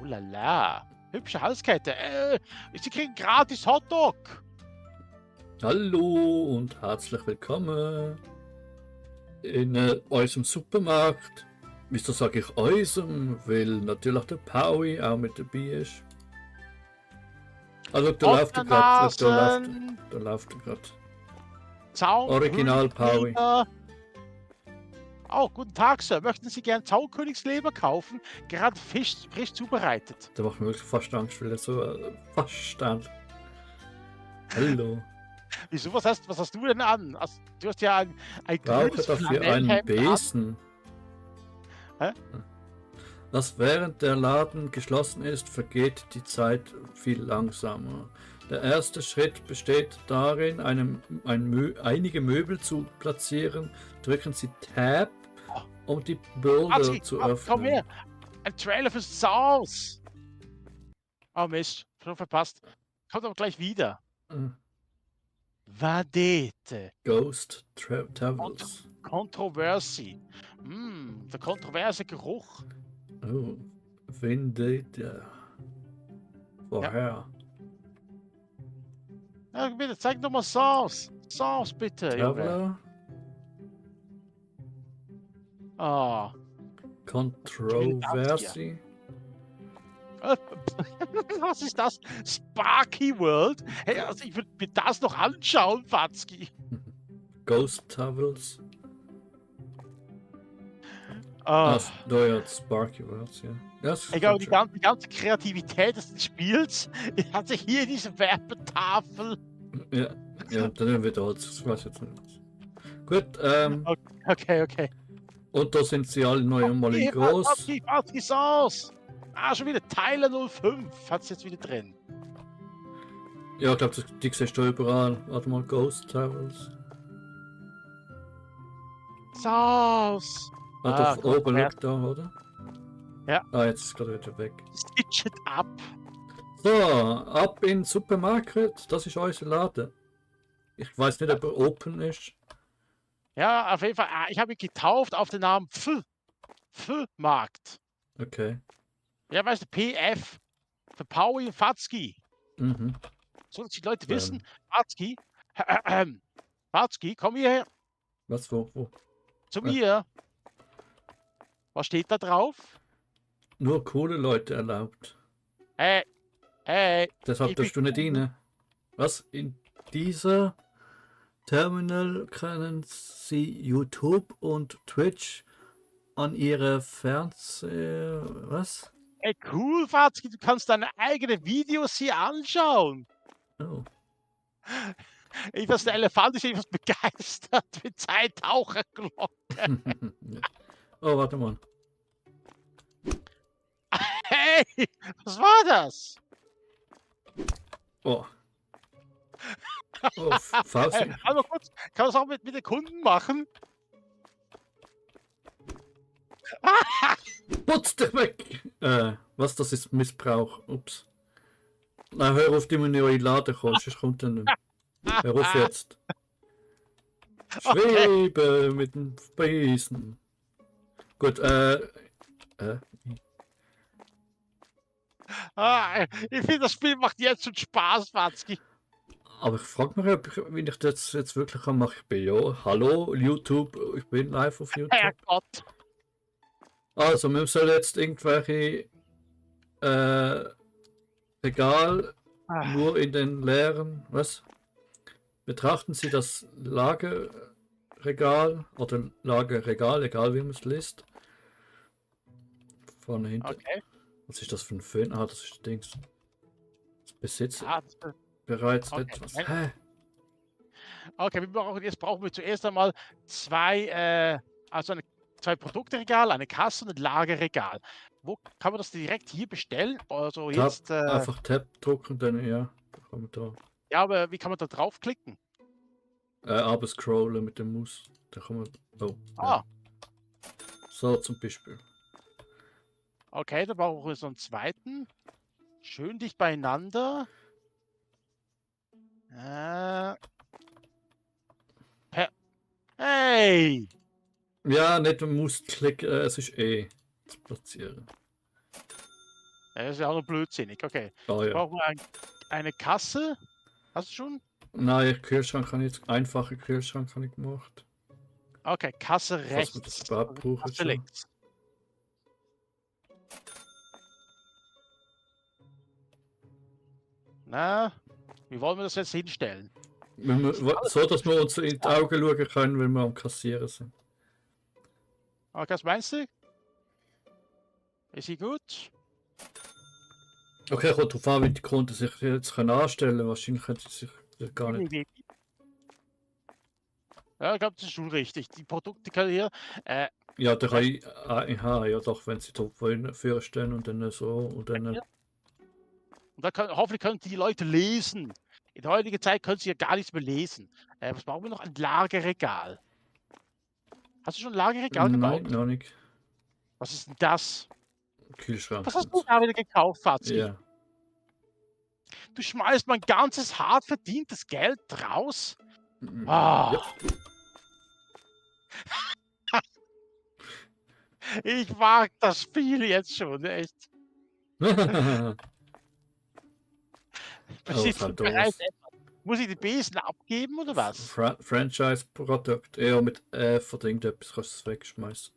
lala. Hübsche Halskette. Sie kriegen gratis Hotdog. Hallo und herzlich willkommen in unserem Supermarkt. Wieso sage ich unserem? Weil natürlich der Paui auch mit dabei ist. Also da läuft er gerade. Da läuft er gerade. Original Paui. Oh, guten Tag, Sir. Möchten Sie gern Zauberkönigsleber kaufen? Gerade frisch zubereitet. Da macht mir wirklich fast Angst, weil er so fast stand. Hallo. Wieso, was hast du denn an? Also, du hast ja ein Brauche grünes dafür einen Flanellhemd Besen. Hä? Dass während der Laden geschlossen ist, vergeht die Zeit viel langsamer. Der erste Schritt besteht darin, einige Möbel zu platzieren. Drücken Sie Tab, um die Bilder zu öffnen. Komm her! Ein Trailer für Saus! Oh Mist, schon verpasst. Kommt aber gleich wieder. Vadete. Ghost Travels. Controversy. Der kontroverse Geruch. Oh, Vendetta. Vorher. Ja, bitte, zeig doch mal Saus. Saus, bitte, Junge. Traveler. Ah. Controversy. Was ist das? Sparky World? Hey, also ich würde mir das noch anschauen, Watzki. Ghost Travels. Ah. Da jetzt Sparky Worlds, ja. Das Ich glaube, die ganze Kreativität des Spiels hat sich hier in dieser Werbetafel. Ja, dann wird halt, das weiß ich jetzt nicht. Gut, Okay. Und da sind sie alle neu einmal in groß. Watzki Sauce. Ah, schon wieder Teile 05 hat es jetzt wieder drin. Ja, ich glaube, die siehst du überall. Warte mal, Ghost Travels. Sauce. Doch oben liegt da, oder? Ja. Ah, jetzt ist gerade wieder weg. Stitch it up. So, ab in den Supermarkt. Das ist unser Laden. Ich weiß nicht, ob er open ist. Ja, auf jeden Fall. Ich habe ihn getauft auf den Namen Markt. Okay. Ja, weißt du, PF. Für Paui und Fatzki. Mhm. So, dass die Leute wissen, Fatzki, komm hierher. Was, wo? Zu mir. Was steht da drauf? Nur coole Leute erlaubt. Hey. Deshalb darfst du nicht rein. Was? In dieser Terminal können Sie YouTube und Twitch an Ihre Fernseher... Was? Ey, cool, Fatzki, du kannst deine eigenen Videos hier anschauen. Oh. Der Elefant ist etwas begeistert mit seiner Taucherglocke. Oh, warte mal. Hey, was war das? Oh. Faust. Also kurz, kann man das auch mit den Kunden machen? Putz dich weg! Was, das ist Missbrauch. Ups. Na, hör auf, die mir in den Laden kommst, sonst kommt er nicht mehr. Hör auf jetzt. Schwebe mit dem Besen. Gut, Ich finde, das Spiel macht jetzt schon Spaß, Watzki. Aber ich frage mich, wie ich das jetzt wirklich mache. Ich bin ja, hallo, YouTube, ich bin live auf YouTube. Herrgott. Also, wir sollen jetzt irgendwelche Regal nur in den leeren, was? Betrachten Sie das Lagerregal oder Lagerregal, egal wie man es liest. Vorne hinten. Okay. Was ist das für ein Föhn? Ah, das ist Dings. Das besitzt Okay. bereits etwas. Hä? Okay, jetzt brauchen wir zuerst einmal zwei Produkteregal, eine Kasse und ein Lagerregal. Wo kann man das direkt hier bestellen? Also jetzt. Einfach Tab drucken, dann ja. Da. Ja, aber wie kann man da draufklicken? Aber scrollen mit dem Maus. Da kann man. Oh. Ja. So zum Beispiel. Okay, da brauchen wir so einen zweiten. Schön dicht beieinander. Hey! Ja, nicht man muss klicken, es ist zu platzieren. Das ist ja auch noch blödsinnig. Okay. Oh Jetzt ja. brauchen wir eine Kasse. Hast du schon? Nein, Kühlschrank habe ich jetzt, einfache Kühlschrank habe ich gemacht. Okay, Kasse Was wir das rechts. überhaupt Also brauchen Kasse schon. links. Na, wie wollen wir das jetzt hinstellen? Wenn wir, so, dass wir uns in die Augen schauen können, wenn wir am Kassieren sind. Okay, was meinst du? Ist sie gut? Okay, kommt drauf an, wie die Kunden sich jetzt können anstellen können. Wahrscheinlich können sie sich gar nicht. Ja, ich glaube, das ist schon richtig. Die Produkte können hier. Ja, da kann ich. Ja, doch, wenn sie drauf vorstellen und dann so und dann. Und da hoffentlich können die Leute lesen. In der heutigen Zeit können sie ja gar nichts mehr lesen. Was brauchen wir noch? Ein Lagerregal. Hast du schon ein Lagerregal Nein, gebaut? noch nicht. Was ist denn das? Kühlschrank. Was hast du da wieder gekauft, Fazki? Ja. Du schmeißt mein ganzes hart verdientes Geld raus? Ja. Ich mag das Spiel jetzt schon, echt. Muss ich die Besen abgeben oder was? Franchise-Produkt. Ja, mit von irgendetwas kannst du es wegschmeißen.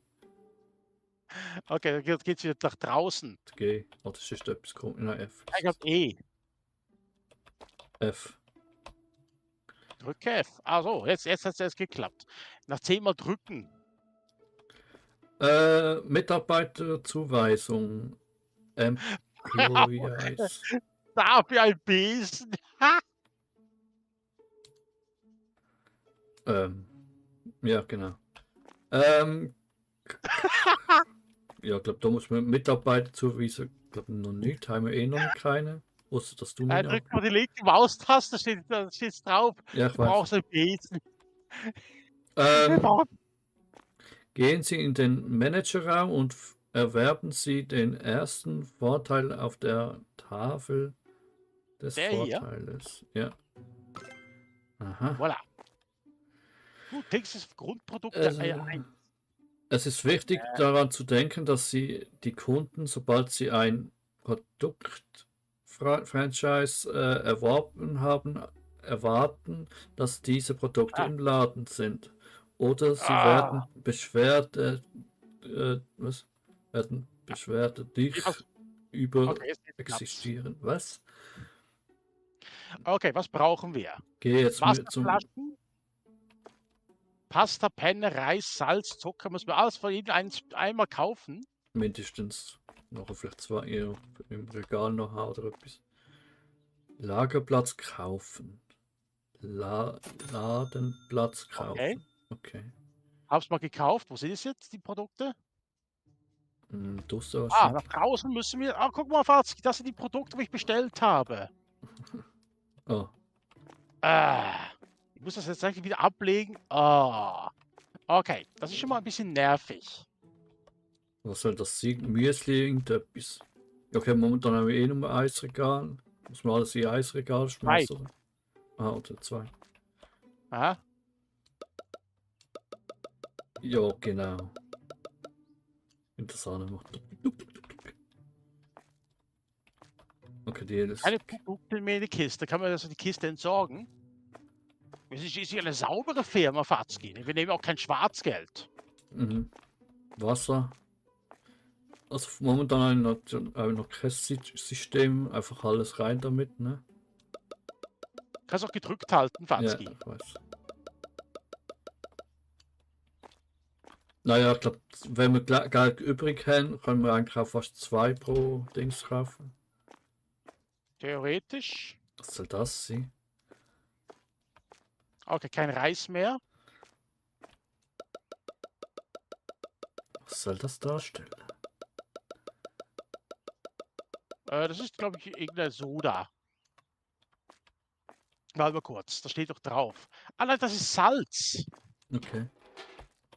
Okay, dann geht's wieder nach draußen. G. Oh, das ist etwas komisch. Nein, F. Ich hab E. F. Drücke F. Ah so, jetzt hat es geklappt. Nach 10-mal drücken. Mitarbeiterzuweisung. Employees. Dafür ein Besen. Ja, genau. Ja, ich glaube, da muss man Mitarbeiter zuweisen. Ich glaube, noch nicht. Haben wir noch nicht keine. Außer, dass du mir. Drück mal die linke Maustaste, da steht drauf. Ja, ich Du brauchst ein Besen. Gehen Sie in den Managerraum und erwerben Sie den ersten Vorteil auf der Tafel des Vorteiles. Ja. Aha. Voilà. Du denkst, das Grundprodukt ein. Es ist wichtig, daran zu denken, dass Sie die Kunden, sobald sie ein Produkt-Franchise erworben haben, erwarten, dass diese Produkte im Laden sind. Oder sie werden Beschwerde über existieren. Was? Okay, was brauchen wir? Geh jetzt zum Pasta, Penne, Reis, Salz, Zucker. Müssen wir alles von jedem einmal kaufen? Mindestens noch vielleicht 2 Euro im Regal noch haben oder etwas. Lagerplatz kaufen. Ladenplatz kaufen. Okay. Hab's mal gekauft. Wo sind es jetzt, die Produkte? Nach draußen müssen wir. Guck mal, Fazki, das sind die Produkte, die ich bestellt habe. Oh. Ich muss das jetzt eigentlich wieder ablegen. Okay, das ist schon mal ein bisschen nervig. Was soll das sein? Müsli, irgendetwas. Okay, momentan haben wir eh nur ein Eisregal. Muss man alles in ein Eisregal schmeißen? Oder 2. Aha. Ja, genau. Interessant macht. Okay, die ist. Keine Produkte mehr in die Kiste. Kann man also die Kiste entsorgen? Es ist hier eine saubere Firma, Fazki. Wir nehmen auch kein Schwarzgeld. Wasser. Also momentan habe ich noch kein System. Einfach alles rein damit, ne? Kannst auch gedrückt halten, Fazki. Ja, ich weiß. Naja, ich glaube, wenn wir Geld übrig haben, können wir eigentlich auch fast 2 pro Dings kaufen. Theoretisch. Was soll das sein? Okay, kein Reis mehr. Was soll das darstellen? Das ist, glaube ich, irgendeine Soda. Mal kurz, da steht doch drauf. Nein, das ist Salz. Okay.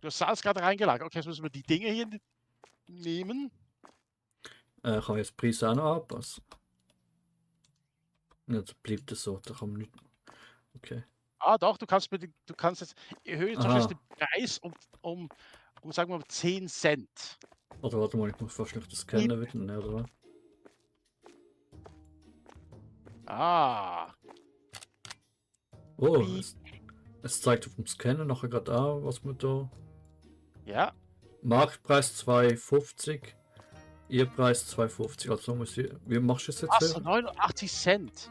Du hast Salz gerade reingelagert. Okay, jetzt müssen wir die Dinge hier nehmen. Kann ich jetzt Preis auch noch anpassen? Ja, das bleibt es so, da kann man nicht. Okay. Doch, du kannst jetzt erhöhen den Preis um sagen wir mal 10 Cent. Oder warte mal, ich muss fast noch das scannen wieder, ne, oder was? Ah. Oh, Wie? es zeigt auf dem Scanner nachher gerade an, was wir da. Ja. Marktpreis 2,50. Ihr Preis 2,50. Also muss ich, wie machst du es jetzt Wasser hören? 89 Cent.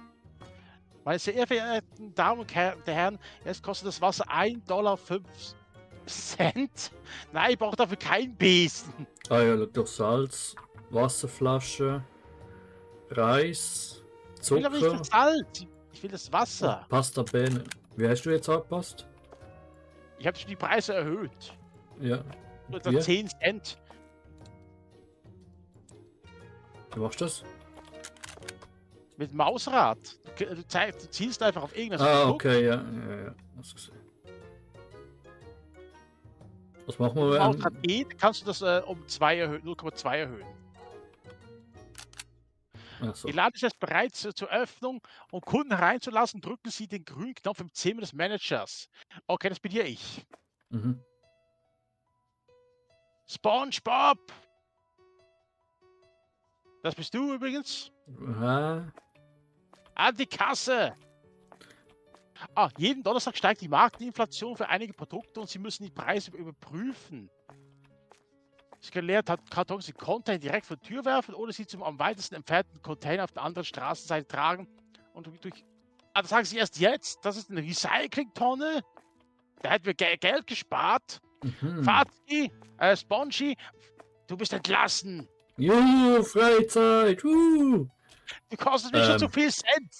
Meine sehr verehrten Damen und Herren, jetzt kostet das Wasser 1,05 Cent. Nein, ich brauche dafür keinen Besen. Ah ja, durch Salz, Wasserflasche, Reis, Ich will aber nicht das Zucker, Salz. Ich will das Wasser. Pasta Bene. Wie hast du jetzt angepasst? Ich habe schon die Preise erhöht. Ja. Nur Wie? 10 Cent. Wie machst du das? Mit dem Mausrad. Du zielst einfach auf irgendwas. Ah, Produkt. okay, ja. Hast gesehen. Was machen Wenn wir? das Mausrad geht, kannst du das um 0,2 erhöhen. Achso. Die Ladung ist bereit zur Öffnung. Um Kunden reinzulassen, drücken Sie den grünen Knopf im Zimmer des Managers. Okay, das bin ja ich. Mhm. SpongeBob! Das bist du übrigens. Ah, An die Kasse! Ah, jeden Donnerstag steigt die Marktinflation für einige Produkte und Sie müssen die Preise überprüfen. Sie können leere Kartons in Container direkt vor die Tür werfen oder sie zum am weitesten entfernten Container auf der anderen Straßenseite tragen und durch. Ah, das sagen Sie erst jetzt? Das ist eine Recyclingtonne? Da hätten wir Geld gespart. mhm. Fatih, Spongy, du bist entlassen. Juhu, Freizeit. Du kostest mich schon zu viel Cent.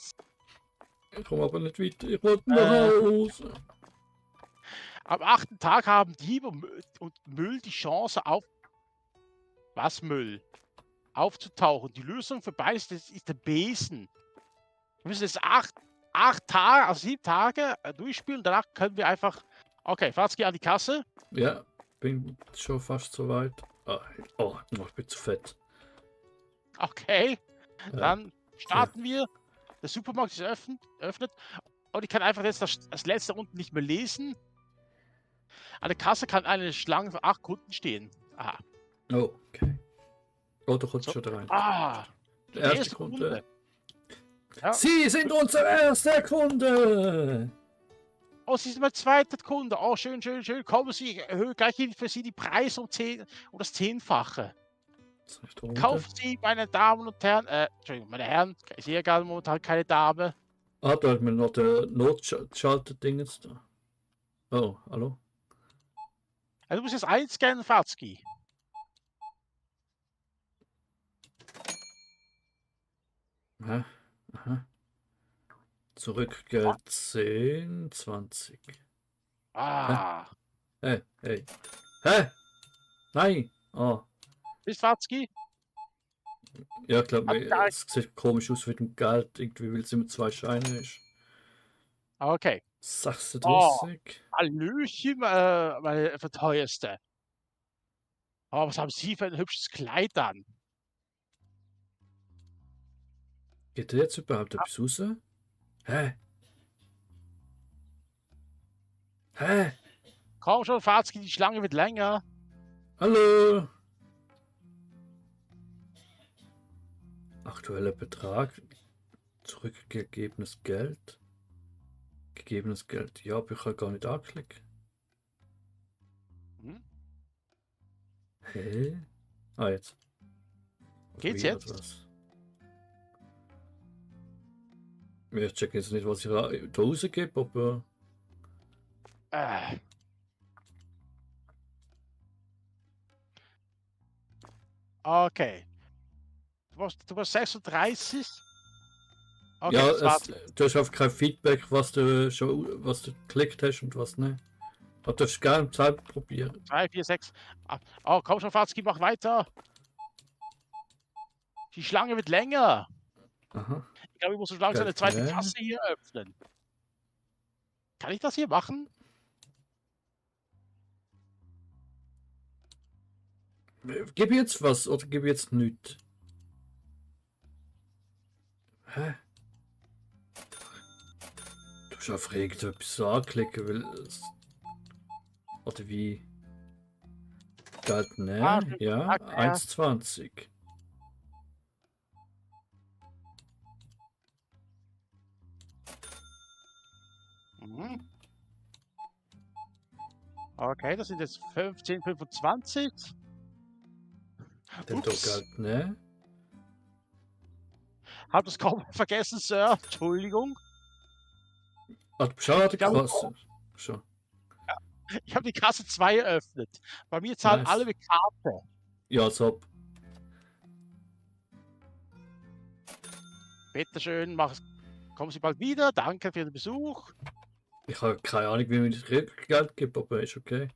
Ich komme aber nicht weiter. Ich wollte nach Hause. Am 8. Tag haben Diebe und Müll die Chance auf. Was Müll? Aufzutauchen. Die Lösung für beides ist der Besen. Wir müssen jetzt 8 Tage, also 7 Tage durchspielen. Danach können wir einfach. Okay, Fatih an die Kasse. Ja, bin schon fast so weit. Oh, ich bin zu fett. Okay, Ja. dann starten wir. Der Supermarkt ist öffnet. Und ich kann einfach jetzt das letzte unten nicht mehr lesen. An der Kasse kann eine Schlange für 8 Kunden stehen. Aha. Oh, okay. Oh, da kommt So. schon rein. Ah, Der erste Kunde. Ja. Sie sind unser erster Kunde! Oh, Sie sind mein zweiter Kunde. Oh, schön. Kommen Sie, ich erhöhe gleich für Sie die Preise um das 10-fache. Kaufen Sie, meine Damen und Herren, Entschuldigung, meine Herren, ist hier egal, momentan keine Dame. Ah, da hat man noch der Notschalter-Dingens da. Oh, hallo? Also, du musst jetzt einscannen, Fatski. Aha. Aha. Zurückgeld 10, 20. Ah. Hey. Hä? Nein! Oh. Bist Fatski? Ja, ich glaube, es sieht komisch aus mit dem Geld, irgendwie, weil es immer 2 Scheine ist. Okay. 36. Oh, Hallöchen, meine Verteuerste. Oh, was haben Sie für ein hübsches Kleid an? Geht der jetzt überhaupt etwas raus? Hä? Komm schon, Fatski, die Schlange wird länger. Hallo? Aktueller Betrag. Zurückgegebenes Geld. Gegebenes Geld. Ja, aber ich kann gar nicht anklicken. Hm? Hä? Ah, jetzt. Geht's Wie, jetzt? was? Ich check jetzt nicht, was ich da rausgebe, aber. Okay. Du warst 36? Okay, Ja, das war's. du hast einfach kein Feedback, was du geklickt hast und was nicht. Aber du darfst gerne selbst probieren. 3, 4, 6. Oh, komm schon, Fatski, mach weiter. Die Schlange wird länger. Aha. Ich glaube, ich muss so langsam eine zweite Okay. Kasse hier öffnen. Kann ich das hier machen? Gib jetzt was oder gib jetzt nichts? Hä? Du musst einfach irgendetwas anklicken, weil es. Oder wie? Geld nehmen? Ja, Okay, ja. 1,20. Mhm. Okay, das sind jetzt 15,25. Den Ups. Geld, ne? Hab das kaum vergessen, Sir. Entschuldigung. Ah, du bist auch an der Ich habe Kasse. Schon. die Kasse 2 eröffnet. Bei mir zahlen alle Nice. mit Karte. Ja, als ob. Bitteschön, kommen Sie bald wieder. Danke für den Besuch. Ich habe keine Ahnung, wie man das Geld gibt, aber ist okay.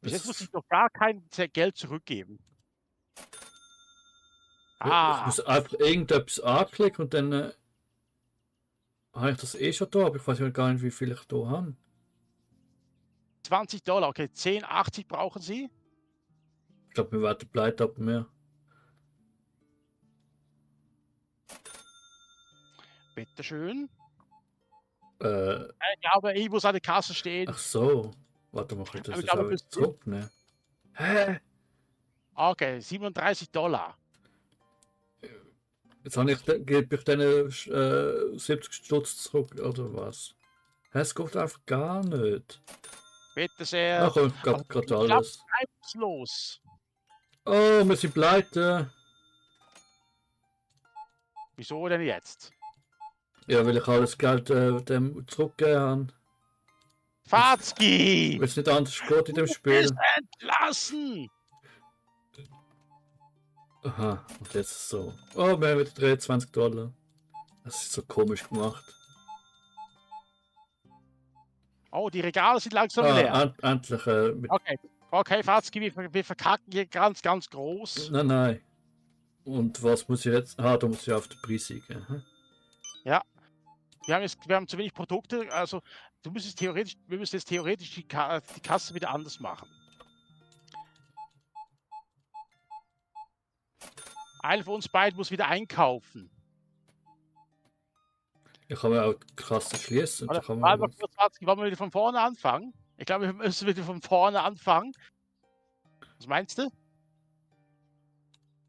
Bis jetzt muss Es- ich noch gar kein Geld zurückgeben. Ich Ah, muss einfach irgendetwas anklicken und dann habe ich das eh schon da, aber ich weiß ja gar nicht, wie viel ich da habe. $20. Okay, 10,80 brauchen Sie. Ich glaube, wir werden pleite ab mehr. Bitteschön. Äh, Ich glaube, ich muss an der Kasse stehen. ach so. Warte mal, das Aber ich ist glaube, auch wieder zurücknehmen. Hä? Okay, $37. Jetzt gebe ich denen 70 Stutz zurück, oder was? Hä, es geht einfach gar nicht. Bitte sehr. Ach, ich Also, gab gerade ich glaube, alles. los. Oh, wir sind pleite. Wieso denn jetzt? Ja, weil ich alles Geld dem zurückgegeben habe. Fatzki! Weil es nicht anders geht in dem Du Spiel. bist entlassen! Aha, und jetzt so. Oh, wir haben wieder $23. Das ist so komisch gemacht. Oh, die Regale sind langsam leer. Endlich. Okay, Fatzki, wir verkacken hier ganz, ganz groß. Nein. Und was muss ich jetzt? Ah, da muss ich auf den Preis eingehen. Hm? Wir haben zu wenig Produkte, also wir müssen jetzt theoretisch die Kasse wieder anders machen. Einer von uns beiden muss wieder einkaufen. Ich kann mir auch die Kasse schließen. Da kann Warte man mal kurz, Fatzki, wollen wir wieder von vorne anfangen? Ich glaube, wir müssen wieder von vorne anfangen. Was meinst du?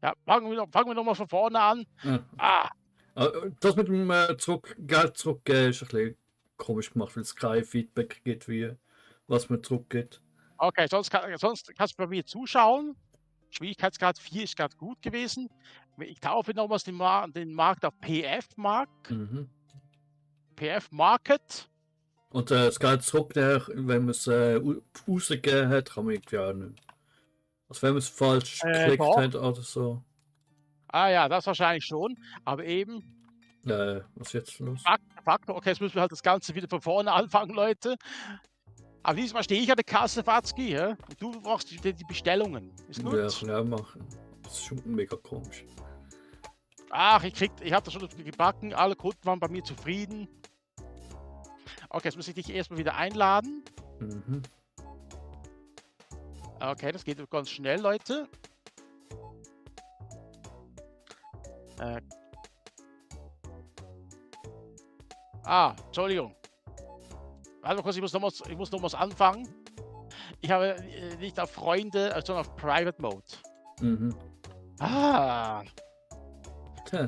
Ja, fangen wir noch mal von vorne an. ja. Das mit dem Geld zurückgeben ist ein bisschen komisch gemacht, weil es kein Feedback gibt, wie was man zurückgeht. Okay, sonst kannst du bei mir zuschauen. Schwierigkeitsgrad 4 ist gerade gut gewesen. Ich taufe nochmals den Markt auf PF-Markt. Mhm. PF-Market. Und das Geld zurücknehmen, wenn man es rausgegeben hat, kann man irgendwie auch nicht. Also wenn man es falsch geklickt doch. hat oder so. Ah ja, das wahrscheinlich schon. Aber eben, Was ist jetzt los? Faktor. Okay, jetzt müssen wir halt das Ganze wieder von vorne anfangen, Leute. Aber diesmal stehe ich an der Kasse, Fatzki. Ja? Und du brauchst die Bestellungen. Ist gut? Ja, kann ich auch machen. Das ist schon mega komisch. Ach, ich habe das schon gebacken. Alle Kunden waren bei mir zufrieden. Okay, jetzt muss ich dich erstmal wieder einladen. Mhm. Okay, das geht ganz schnell, Leute. Entschuldigung. Warte mal kurz, ich muss nochmals anfangen. Ich habe nicht auf Freunde, sondern auf Private Mode. Mhm.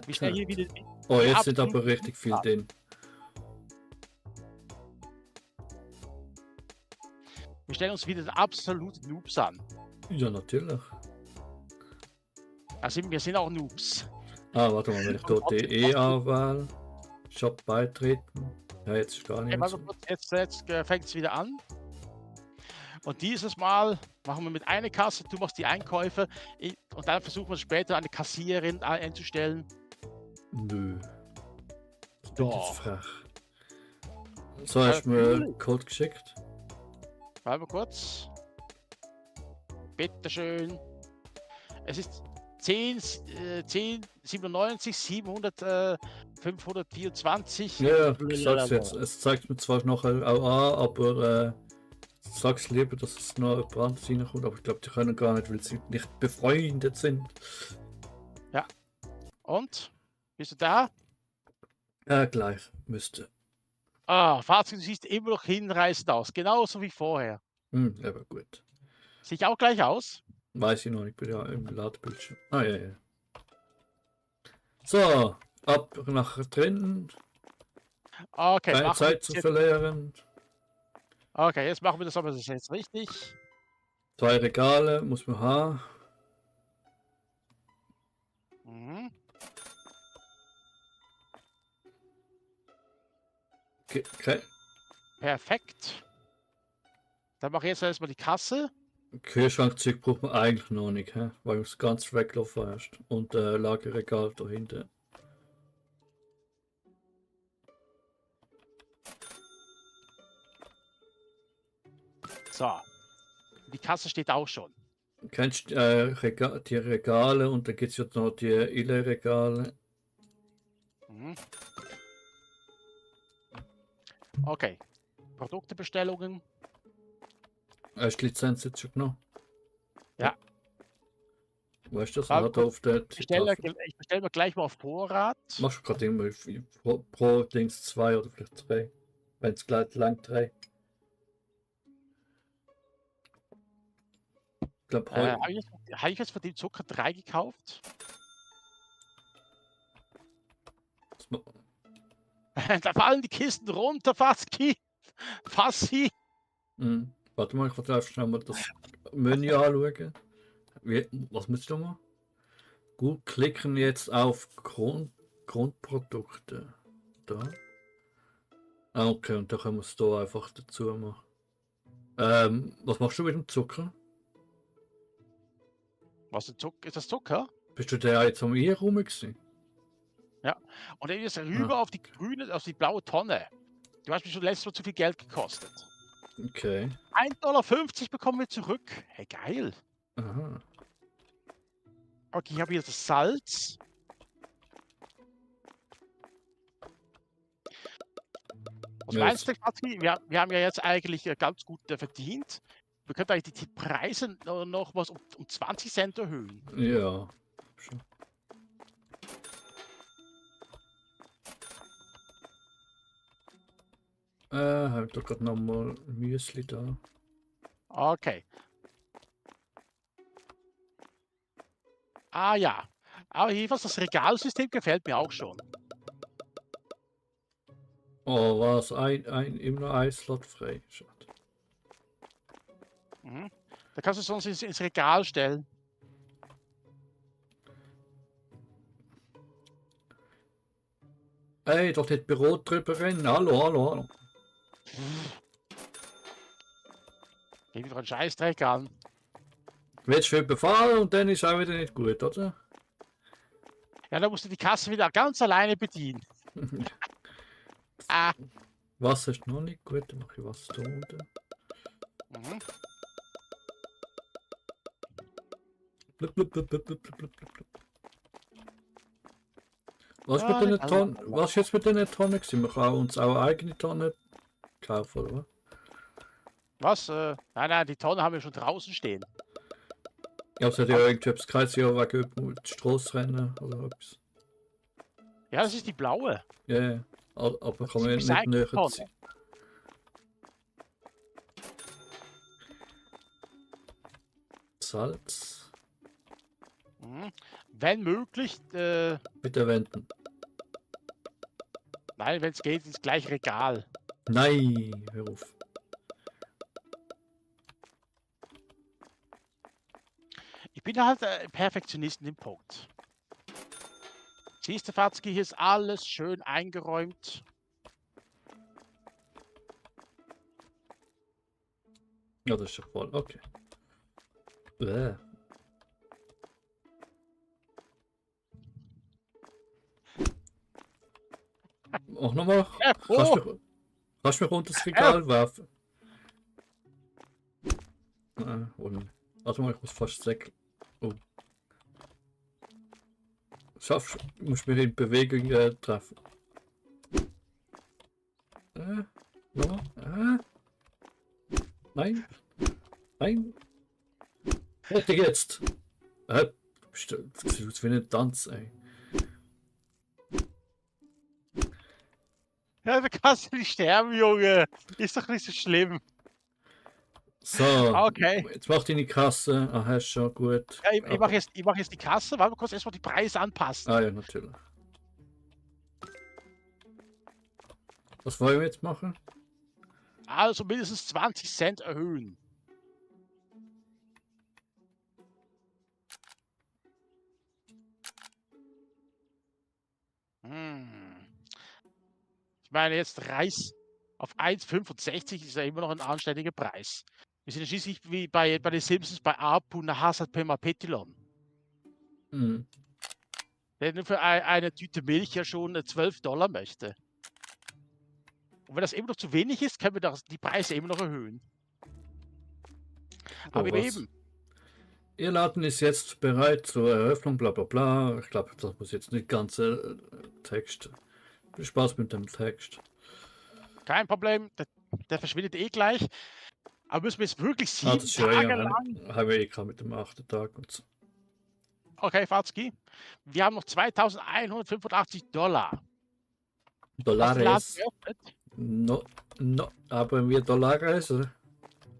Wie schnell hier wieder. Oh, jetzt sind aber richtig viel drin. Wir stellen uns wieder den absoluten Noobs an. Ja, natürlich. Also wir sind auch Noobs. Warte mal, wenn ich dort DE anwähle, Shop beitreten. Ja, jetzt ist gar nicht mehr so. Jetzt fängt es wieder an. Und dieses Mal machen wir mit einer Kasse, du machst die Einkäufe und dann versuchen wir später eine Kassiererin einzustellen. Nö. Das bin Doch. jetzt frech. So, hast du mir einen Code geschickt? Warte mal kurz. Bitteschön. Es ist 1097 700 524. Ja, ich sag's jetzt. Es zeigt mir zwar noch auch an, aber sag's lieber, dass es noch jemand anderes reinkommt, aber ich glaube, die können gar nicht, weil sie nicht befreundet sind. Ja. Und? Bist du da? Ja, gleich. Müsste. Fazit, du siehst immer noch hinreißend aus. Genauso wie vorher. Aber gut. Sehe ich auch gleich aus? Weiß ich noch nicht, bin ja im Ladebildschirm. Ja. So, ab nach drinnen. Okay, Keine machen wir Zeit das zu jetzt. verlieren. Okay, jetzt machen wir das aber das ist jetzt richtig. 2 Regale muss man haben. Mhm. Okay. Perfekt. Dann mache ich jetzt erstmal die Kasse. Kühlschrankzeug braucht man eigentlich noch nicht, hä? Weil es ganz weglaufen hast. Und Lagerregal dahinter. So. Die Kasse steht auch schon. Kennst du die Regale und dann gibt es jetzt noch die Ile-Regale. Mhm. Okay. Produktebestellungen. Hast du die Lizenz jetzt schon genommen? Ja. Weißt du das? Warte Hat kurz, auf der Ich Tafel. bestelle mir gleich mal auf Vorrat. Machst du gerade immer pro Dings 2 oder vielleicht 3. Wenn es gleich lang 3. Ich glaube, Habe ich jetzt von dem Zucker 3 gekauft? Da fallen die Kisten runter, Fassi. Fassi. Warte mal, ich will schnell mal das Menü anschauen. Was müsst du machen? Gut, klicken jetzt auf Grundprodukte. Da. Ah, okay, und da können wir es da einfach dazu machen. Was machst du mit dem Zucker? Was ist Zucker? Ist das Zucker? Bist du der jetzt am Eher rum gewesen? Ja. Und dann ist er rüber auf die grüne, auf die blaue Tonne. Du hast mich schon letztes Mal zu viel Geld gekostet. Okay. 1,50 $ bekommen wir zurück. Hey, geil. Aha. Okay, ich habe hier das Salz. Was Ja, meinst du, Fatih? Wir haben ja jetzt eigentlich ganz gut verdient. Wir könnten eigentlich die Preise noch was um 20 Cent erhöhen. Ja. Schon. Habe ich doch gerade nochmal Müsli da. Okay. Ah ja. Aber jedenfalls das Regalsystem gefällt mir auch schon. Oh, was? Immer ein Slot frei. Schade. Mhm. Da kannst du es sonst ins Regal stellen. Ey, doch nicht Büro drüber rennen. Hallo, hallo, hallo. Geh wieder einen Scheißdreck an. Willst du befahren und dann ist auch wieder nicht gut, oder? Ja, da musst du die Kasse wieder ganz alleine bedienen. Ah. Wasser ist noch nicht gut, dann mache ich Wasser da unten. Mhm. Blub, blub, blub, blub, blub, blub, blub, blub. Was mit den Tonnen? Was ist jetzt mit den Tonnen gewesen? Wir können uns auch eigene Tonnen kaufen, oder? Was? Nein, nein, die Tonne haben wir schon draußen stehen. Ja, es hat ja irgendetwas geheißen, ja, wegen Straßrennen oder etwas. Ja, das ist die blaue. Ja, yeah. Aber Das kann man ist nicht näher Tonne. ziehen. Salz. Mhm. Wenn möglich, Bitte wenden. nein, wenn es geht, ins gleiche Regal. Nein, hör auf. Ich bin halt Perfektionist in dem Punkt. Siehst du, Fatzki, hier ist alles schön eingeräumt. Ja, das ist schon voll. Okay. Bäh. Auch nochmal. Kannst du mich unter das Regal werfen? Warte mal, ich muss fast säckeln. Oh. Schaffst du, musst mich in Bewegung treffen. Nochmal. Nein. Nein. Hätte jetzt. Das sieht aus wie ein Tanz, ey. Ja, du kannst nicht sterben, Junge. Ist doch nicht so schlimm. So, okay. Jetzt mach deine Kasse. Ah, hast schon gut. Ja, ich mach jetzt die Kasse. Warte mal kurz, erstmal die Preise anpassen. Ah ja, natürlich. Was wollen wir jetzt machen? Also mindestens 20 Cent erhöhen. Ich meine, jetzt Reis auf 1,65 ist ja immer noch ein anständiger Preis. Wir sind ja schließlich wie bei den Simpsons bei Apu Nahasat Pema Petilon. Hm. Der nur für eine Tüte Milch ja schon $12 möchte. Und wenn das immer noch zu wenig ist, können wir die Preise immer noch erhöhen. Aber was? eben. Ihr Laden ist jetzt bereit zur Eröffnung, bla bla bla. Ich glaube, das muss jetzt nicht ganz Text. Viel Spaß mit dem Text. Kein Problem, der verschwindet eh gleich. Aber müssen wir jetzt wirklich 7 das ist ja Tage eher lang... haben wir eh gerade mit dem 8. Tag und so. Okay, Fatzki. Wir haben noch $2.185. Dollars. No, aber wir Dollars.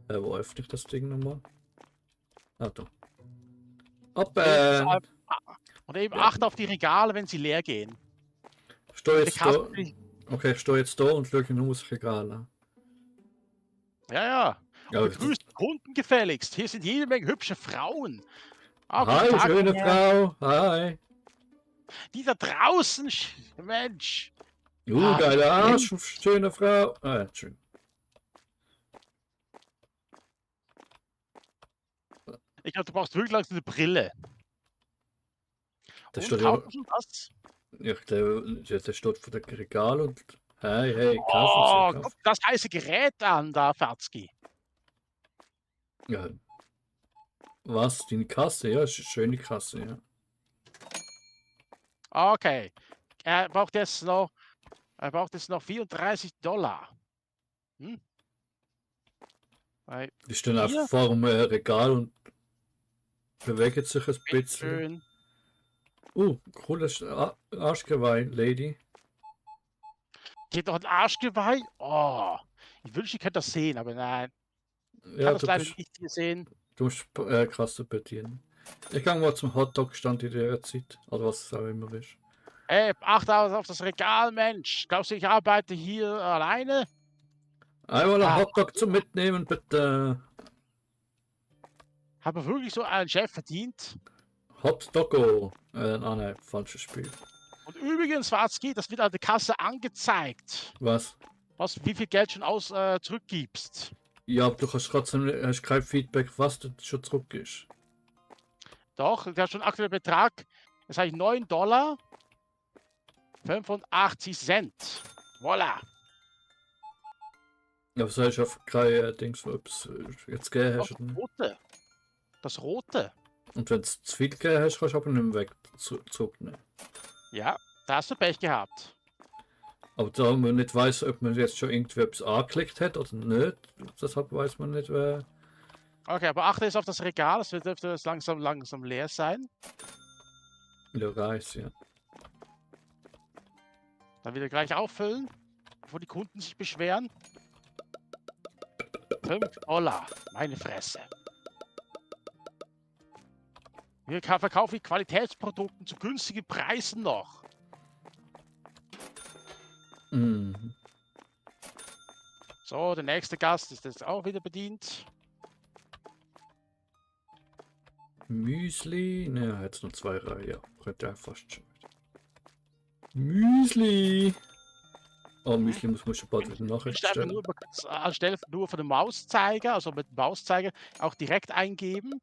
Wo öffne ich das Ding nochmal? Ah, da. Open! Und eben achte auf die Regale, wenn sie leer gehen. Stehe jetzt da. Okay, ich stehe jetzt da und schaue nur das Regal an. Ja. Ja, begrüßt Kunden gefälligst. Hier sind jede Menge hübsche Frauen. Hi, schöne Frau. Hi. Die da draußen, Mensch. Geiler Arsch, schöne Frau. Schön. Ich glaube, du brauchst wirklich langsam eine Brille. Das steht ja. Was? Ja, der steht vor dem Regal und hey, kaufen Sie. Guck das heiße Gerät an, da, Fatzki. Ja. Was? Die Kasse? Ja, ist eine schöne Kasse, ja. Okay. Er braucht jetzt noch $34. Hm? Die stehen einfach vor dem Regal und bewegen sich ein bisschen. Cooles Arschgeweih, Lady. Geht doch ein Arschgeweih? Oh, ich wünschte, ich könnte das sehen, aber nein. Ich kann das leider nicht hier sehen. Du musst krass bedienen. Ich gehe mal zum Hotdog-Stand in der Zeit, oder was es auch immer ist. Ey, achte auf das Regal, Mensch. Glaubst du, ich arbeite hier alleine? Einmal ein Hotdog zum Mitnehmen, bitte. Haben wir wirklich so einen Chef verdient? Hotdoggo. Nein, falsches Spiel. Und übrigens, Watzki, das wird an der Kasse angezeigt. Was? Wie viel Geld schon zurückgibst. Ja, aber du hast kein Feedback, was du schon zurück ist. Doch, der hat schon aktueller Betrag. Das heißt $9,85. Voilà. Ja, was heißt auf kein Dings, was jetzt gegeben hast? Das Rote. Und wenn du zu viel gegeben hast, kannst du aber nicht mehr weg zurücknehmen. Ja, da hast du Pech gehabt. Aber da man nicht weiß, ob man jetzt schon irgendwie etwas angeklickt hat oder nicht, deshalb weiß man nicht, wer. Okay, aber achte jetzt auf das Regal, das dürfte jetzt langsam leer sein. Ja, Reis, ja. Dann wieder gleich auffüllen, bevor die Kunden sich beschweren. $5, meine Fresse. Wir verkaufen Qualitätsprodukte zu günstigen Preisen noch. Mhm. So, der nächste Gast ist jetzt auch wieder bedient. Müsli, ne, jetzt noch 2 Reihen, ja, könnte ja fast schon. Müsli! Oh, Müsli muss man schon bald wieder nachstellen. Anstelle nur von dem Mauszeiger, also mit dem Mauszeiger, auch direkt eingeben.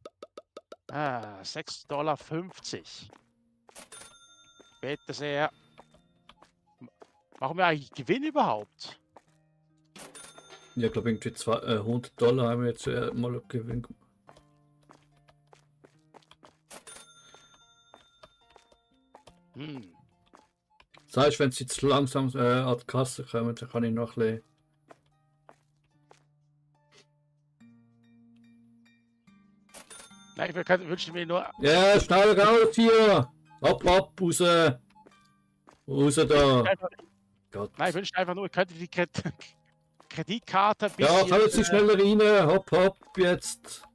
$6,50. Bitte sehr. Machen wir eigentlich Gewinn überhaupt? Ja, ich glaube irgendwie $100 haben wir jetzt mal Gewinn gemacht. Das heißt, wenn sie jetzt langsam an die Kasse kommen, dann kann ich noch ein bisschen. Nein, ich wünsche mir nur. Ja, schnell raus hier! Hopp, raus! Raus da! Gott. Nein, ich wünsche einfach nur, ich könnte die Kreditkarte ein bisschen. Ja, kommen Sie schneller rein! Hopp, hopp, jetzt!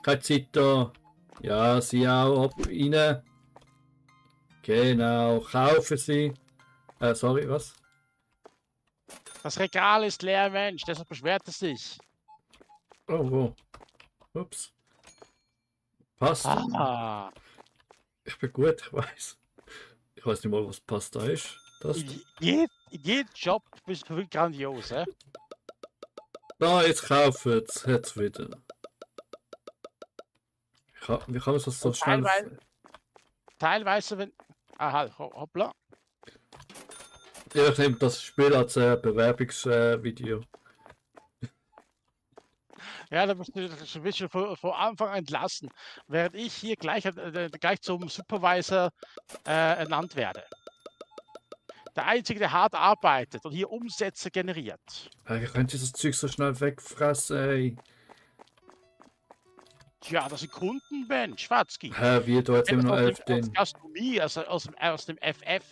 Keine Zeit da! Ja, Sie auch, hopp, rein! Genau, kaufen Sie! Sorry, was? Das Regal ist leer, Mensch, deshalb beschwert es sich. Oh, wo? Ups. Pasta. Ah, Ich bin gut, ich weiß. Ich weiß nicht mal, was Pasta ist. Das da. in jedem Job bist du grandios, hä? Da, jetzt kaufen jetzt wieder. Wie kann man das so Und schnell... teilweise, wenn... Aha, hoppla. Ja, ich nehme das Spiel als Bewerbungsvideo. Ja, da bist du schon von Anfang an entlassen, während ich hier gleich zum Supervisor ernannt werde. Der Einzige, der hart arbeitet und hier Umsätze generiert. Wie könnt ihr das Zeug so schnell wegfressen, ey? Tja, das sind Kunden, Mensch, Schwarzki. Wie, du hast immer noch 11 drin. Gastronomie, also aus dem FF.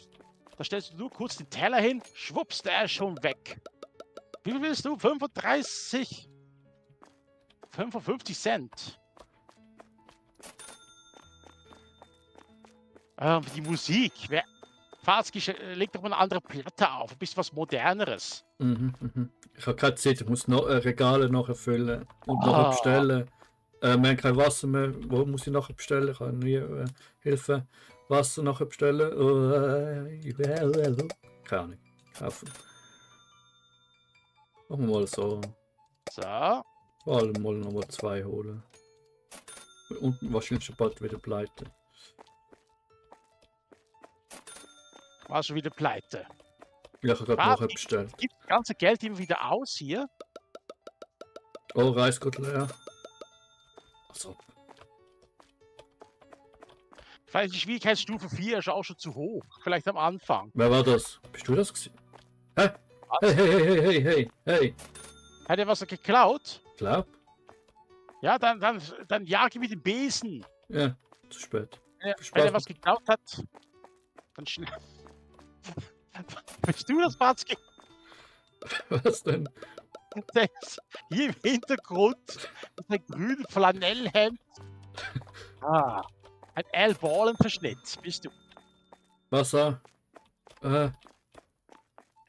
Da stellst du nur kurz den Teller hin, schwupps, der ist schon weg. Wie viel willst du? 35? 55 Cent. Die Musik. Farzki, leg doch mal eine andere Platte auf. Ein bisschen was Moderneres. Ich habe keine Zeit, ich muss noch Regale nachher füllen und nachher bestellen. Wir haben kein Wasser mehr. Wo muss ich nachher bestellen? Ich kann nie Hilfe. Wasser nachher bestellen. Keine Ahnung. Kaufen. Machen wir mal so. So. Vor allem mal nochmal 2 holen. Und wahrscheinlich schon bald wieder pleite. War schon wieder pleite. Ja, ich habe gerade nachher bestellt. Gibt das ganze Geld immer wieder aus hier? Oh, Reis geht leer. Also. Vielleicht die Schwierigkeitsstufe 4 ist auch schon zu hoch. Vielleicht am Anfang. Wer war das? Bist du das gewesen? Hä? Hey. Hat er was geklaut? Glaub? Ja, dann jag ihn mit dem Besen. Ja, zu spät. Wenn er was geklaut hat, dann schnell. Bist du das, Fatzki? Was denn? Hier im Hintergrund ist ein grünes Flanellhemd. Ein L-Ballen-Verschnitt, bist du. Wasser? Ja,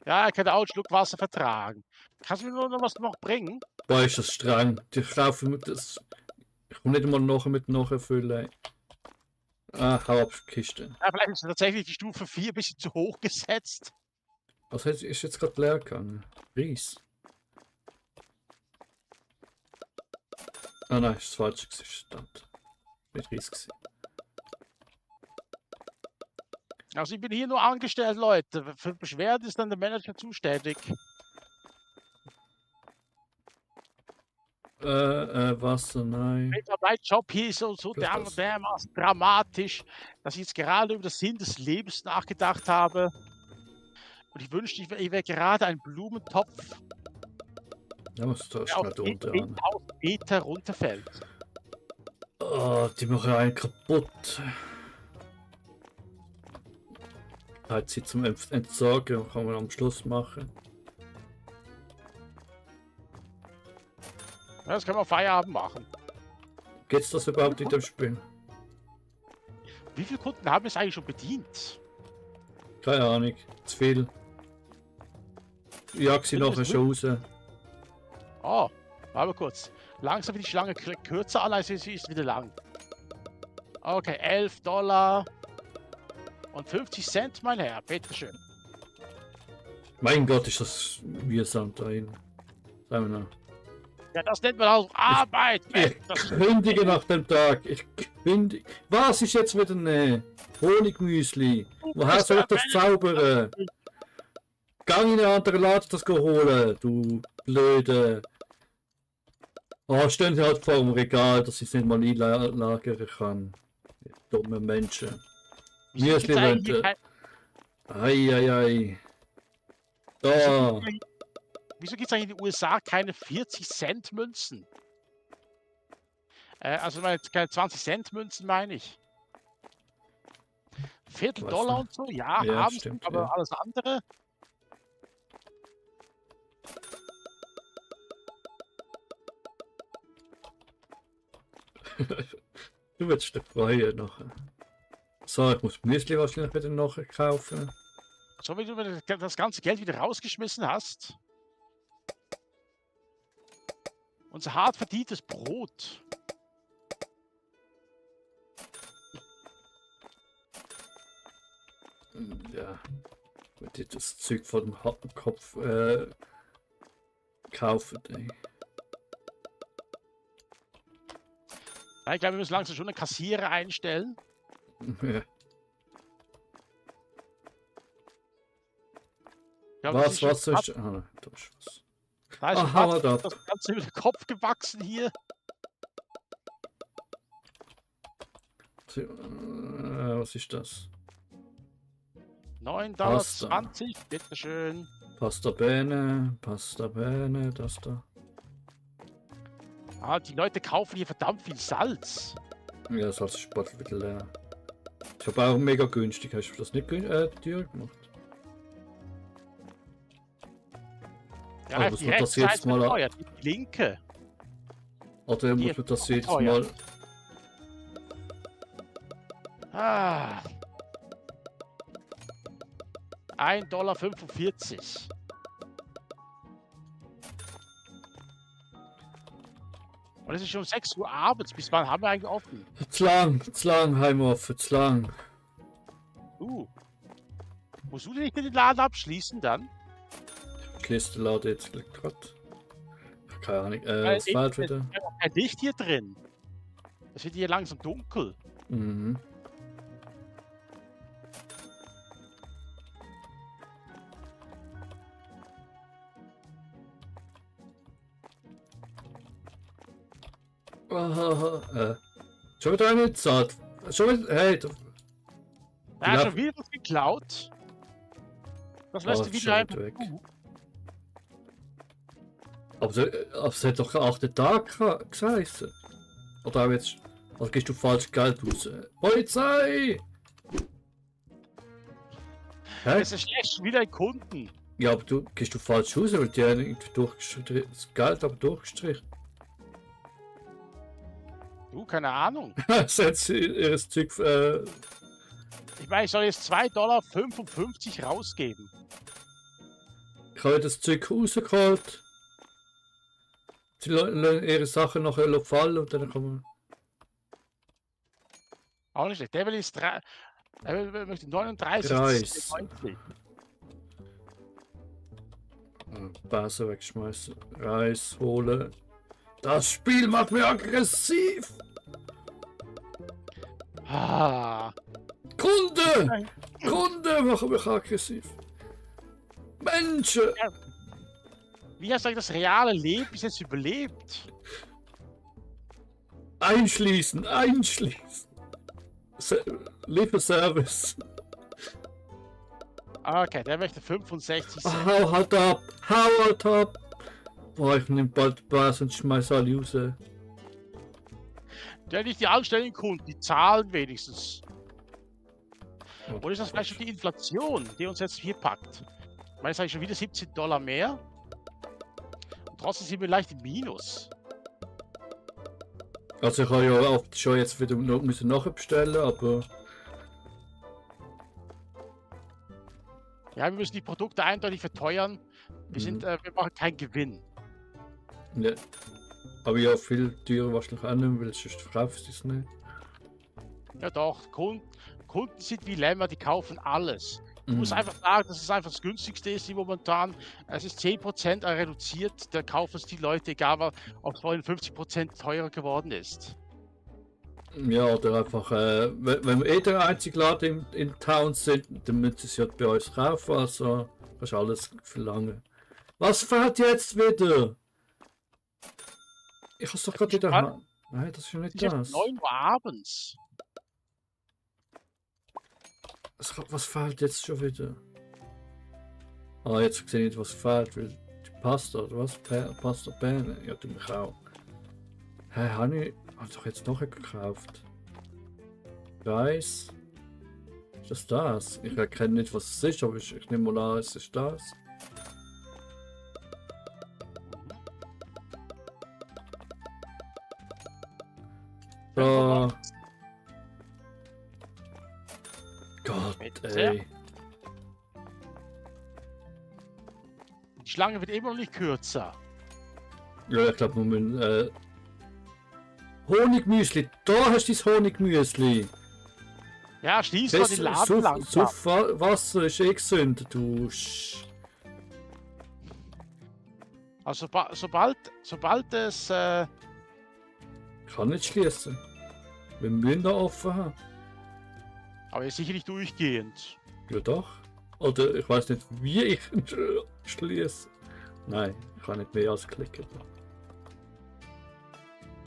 er kann auch einen Schluck Wasser vertragen. Kannst du mir nur noch was bringen? Boah, ist das streng. Die kaufen mit das. Ich komme nicht einmal nachher mit nachfüllen. Hau ab, Kiste. Ja, vielleicht ist tatsächlich die Stufe 4 ein bisschen zu hoch gesetzt. Was ist jetzt gerade leer gegangen? Reis. Ah nein, ist das falsche stand. Mit Reis gewesen. Also ich bin hier nur angestellt, Leute. Für Beschwerden ist dann der Manager zuständig. Wasser, nein. Mein Job hier ist so dermaßen dramatisch, dass ich jetzt gerade über den Sinn des Lebens nachgedacht habe. Und ich wünschte, ich wäre gerade ein Blumentopf, Ja, was da der auf steht unter 10.000 Meter runterfällt. Oh, die machen einen kaputt. Halt sie zum Entsorgen, kann man am Schluss machen. Ja, das kann man Feierabend machen. Geht's das überhaupt in dem Spiel? Wie viele Kunden haben es eigentlich schon bedient? Keine Ahnung, zu viel. Ich jag sie nachher schon raus. Oh, warte mal kurz. Langsam wird die Schlange kürzer an, als sie ist wieder lang. Okay, $11 und 50 Cent, mein Herr. Bitteschön. Mein Gott, ist das mühsam da hin. Sagen wir noch. Ja, das nennt man auch Arbeit. Ich kündige nach dem Tag. Ich kündige. Was ist jetzt wieder eine Honigmüsli? Woher soll ich das zaubern? Gang in eine andere Laden das holen, du blöde. Oh, stehen sie halt vor dem Regal, dass ich es nicht mal einlagern kann. Dumme Menschen. Müsli-Wände. Eieiei. Da. Wieso gibt es eigentlich in den USA keine 40-Cent-Münzen? Also keine 20-Cent-Münzen, meine ich. $0,25 und so, ja, haben stimmt, sie, aber ja. alles andere. Du willst dich freuen nachher. So, ich muss Müsli wahrscheinlich wieder nachher kaufen. So wie du das ganze Geld wieder rausgeschmissen hast. Unser hart verdientes Brot. Ja. Wenn die das Zeug von dem Kopf kaufen, ey. Ja, ich glaube, wir müssen langsam schon einen Kassierer einstellen. Ja. Ich glaube, das Was schon ist. Ah, da ist was. Da ist schon Aha, fast da. das Ganze über den Kopf gewachsen hier. Was ist das? $9,20, bitteschön. Pasta Bene, das da. Ah, die Leute kaufen hier verdammt viel Salz. Ja, das ist bald wieder leer. Ich habe auch mega günstig. Hast du das nicht teuer gemacht? Ja, Aber muss die man das rechte jetzt Seite mal wird teuer, die linke. Oder Die muss man das ist jetzt teuer. mal. Ah. $1,45. Und es ist schon 6 Uhr abends. Bis wann haben wir eigentlich offen? Zu lang, Heimoffen, zu lang. Musst du nicht den Laden abschließen dann? Ich lese den Laden jetzt gerade. Keine Ahnung. Weil Was fehlt wieder? Wir haben auch kein Licht hier drin. Es wird hier langsam dunkel. Mhm. Schon wieder eine Zeit. Schon wieder. Hey, Da Ja. ist schon wieder was geklaut. Das lässt du ist wieder schon einfach weg. zu. Aber es hat doch 8 Tage geheißen. Oder auch jetzt. Also gehst du falsch Geld raus. Polizei! Hä? Es ist schlecht, wieder ein Kunden. Ja, aber du gehst du falsch raus, weil die haben irgendwie durchgestrichen. Das Geld aber durchgestrichen. Du, keine Ahnung. Das hat sie ihres Zeug. Ich meine, ich soll jetzt $2,55 rausgeben. Ich habe das Zeug rausgeholt. Sie lassen ihre Sachen nachher fallen und dann kann man. Auch nicht schlecht. Der will jetzt der möchte 39. Preis. 90. Base wegschmeißen. Reis holen. Das Spiel macht mich aggressiv. Ah, Kunde! Kunde machen mich aggressiv. Menschen! wie hast du eigentlich das reale Leben bis jetzt überlebt? Einschließen! Lieferservice. Okay, der möchte 65 Cent. Hau halt ab! Hau halt ab! Boah, ich nehm bald die Base und schmeiß alle raus. Der nicht die anständigen Kunden, die zahlen wenigstens. Oder ist das vielleicht schon die Inflation, die uns jetzt hier packt? Ich meine, jetzt habe ich schon wieder $17 mehr. Und trotzdem sind wir leicht im Minus. Also ich habe ja oft schon jetzt wieder noch müssen nachbestellen, aber Ja, wir müssen die Produkte eindeutig verteuern. Wir machen keinen Gewinn. ne. Aber ja, viel teurer wahrscheinlich auch nicht, weil sonst verkaufen sie es nicht. Ja doch, Kunden sind wie Lämmer, die kaufen alles. Ich muss Mhm. einfach sagen, dass es einfach das günstigste ist hier momentan. Es ist 10% reduziert, da kaufen es die Leute, egal ob es vorhin 50% teurer geworden ist. Ja, oder einfach, wenn wir eh der einzige Laden in Town sind, dann müssen sie es ja bei uns kaufen, also kannst du alles verlangen. Was fährt jetzt wieder? Ich hab's doch gerade wieder. Nein, das ist ja Es nicht ist jetzt das. 9 Uhr abends. Was fehlt jetzt schon wieder? Ah, jetzt sehe ich nicht, was fehlt, weil die Pasta, oder was? Pasta Bene? Ja, du mich auch. Hä, habe ich doch jetzt noch gekauft. Reis. Ist das? Ich erkenne nicht, was es ist, aber ich nehme mal an, es ist das. So. Gott, Bitte. ey. Die Schlange wird immer noch nicht kürzer. Ja, ich glaube, wir müssen. Honigmüsli, da hast du dein Honigmüsli. Ja, schließ mal den Laden langsam. Wasser ist eh gesund, du. Also sobald es... Kann nicht schließen. Wir müssen da offen haben. aber ist sicher nicht durchgehend. Ja doch. Oder ich weiß nicht, wie ich schließe. Nein, ich kann nicht mehr als klicken.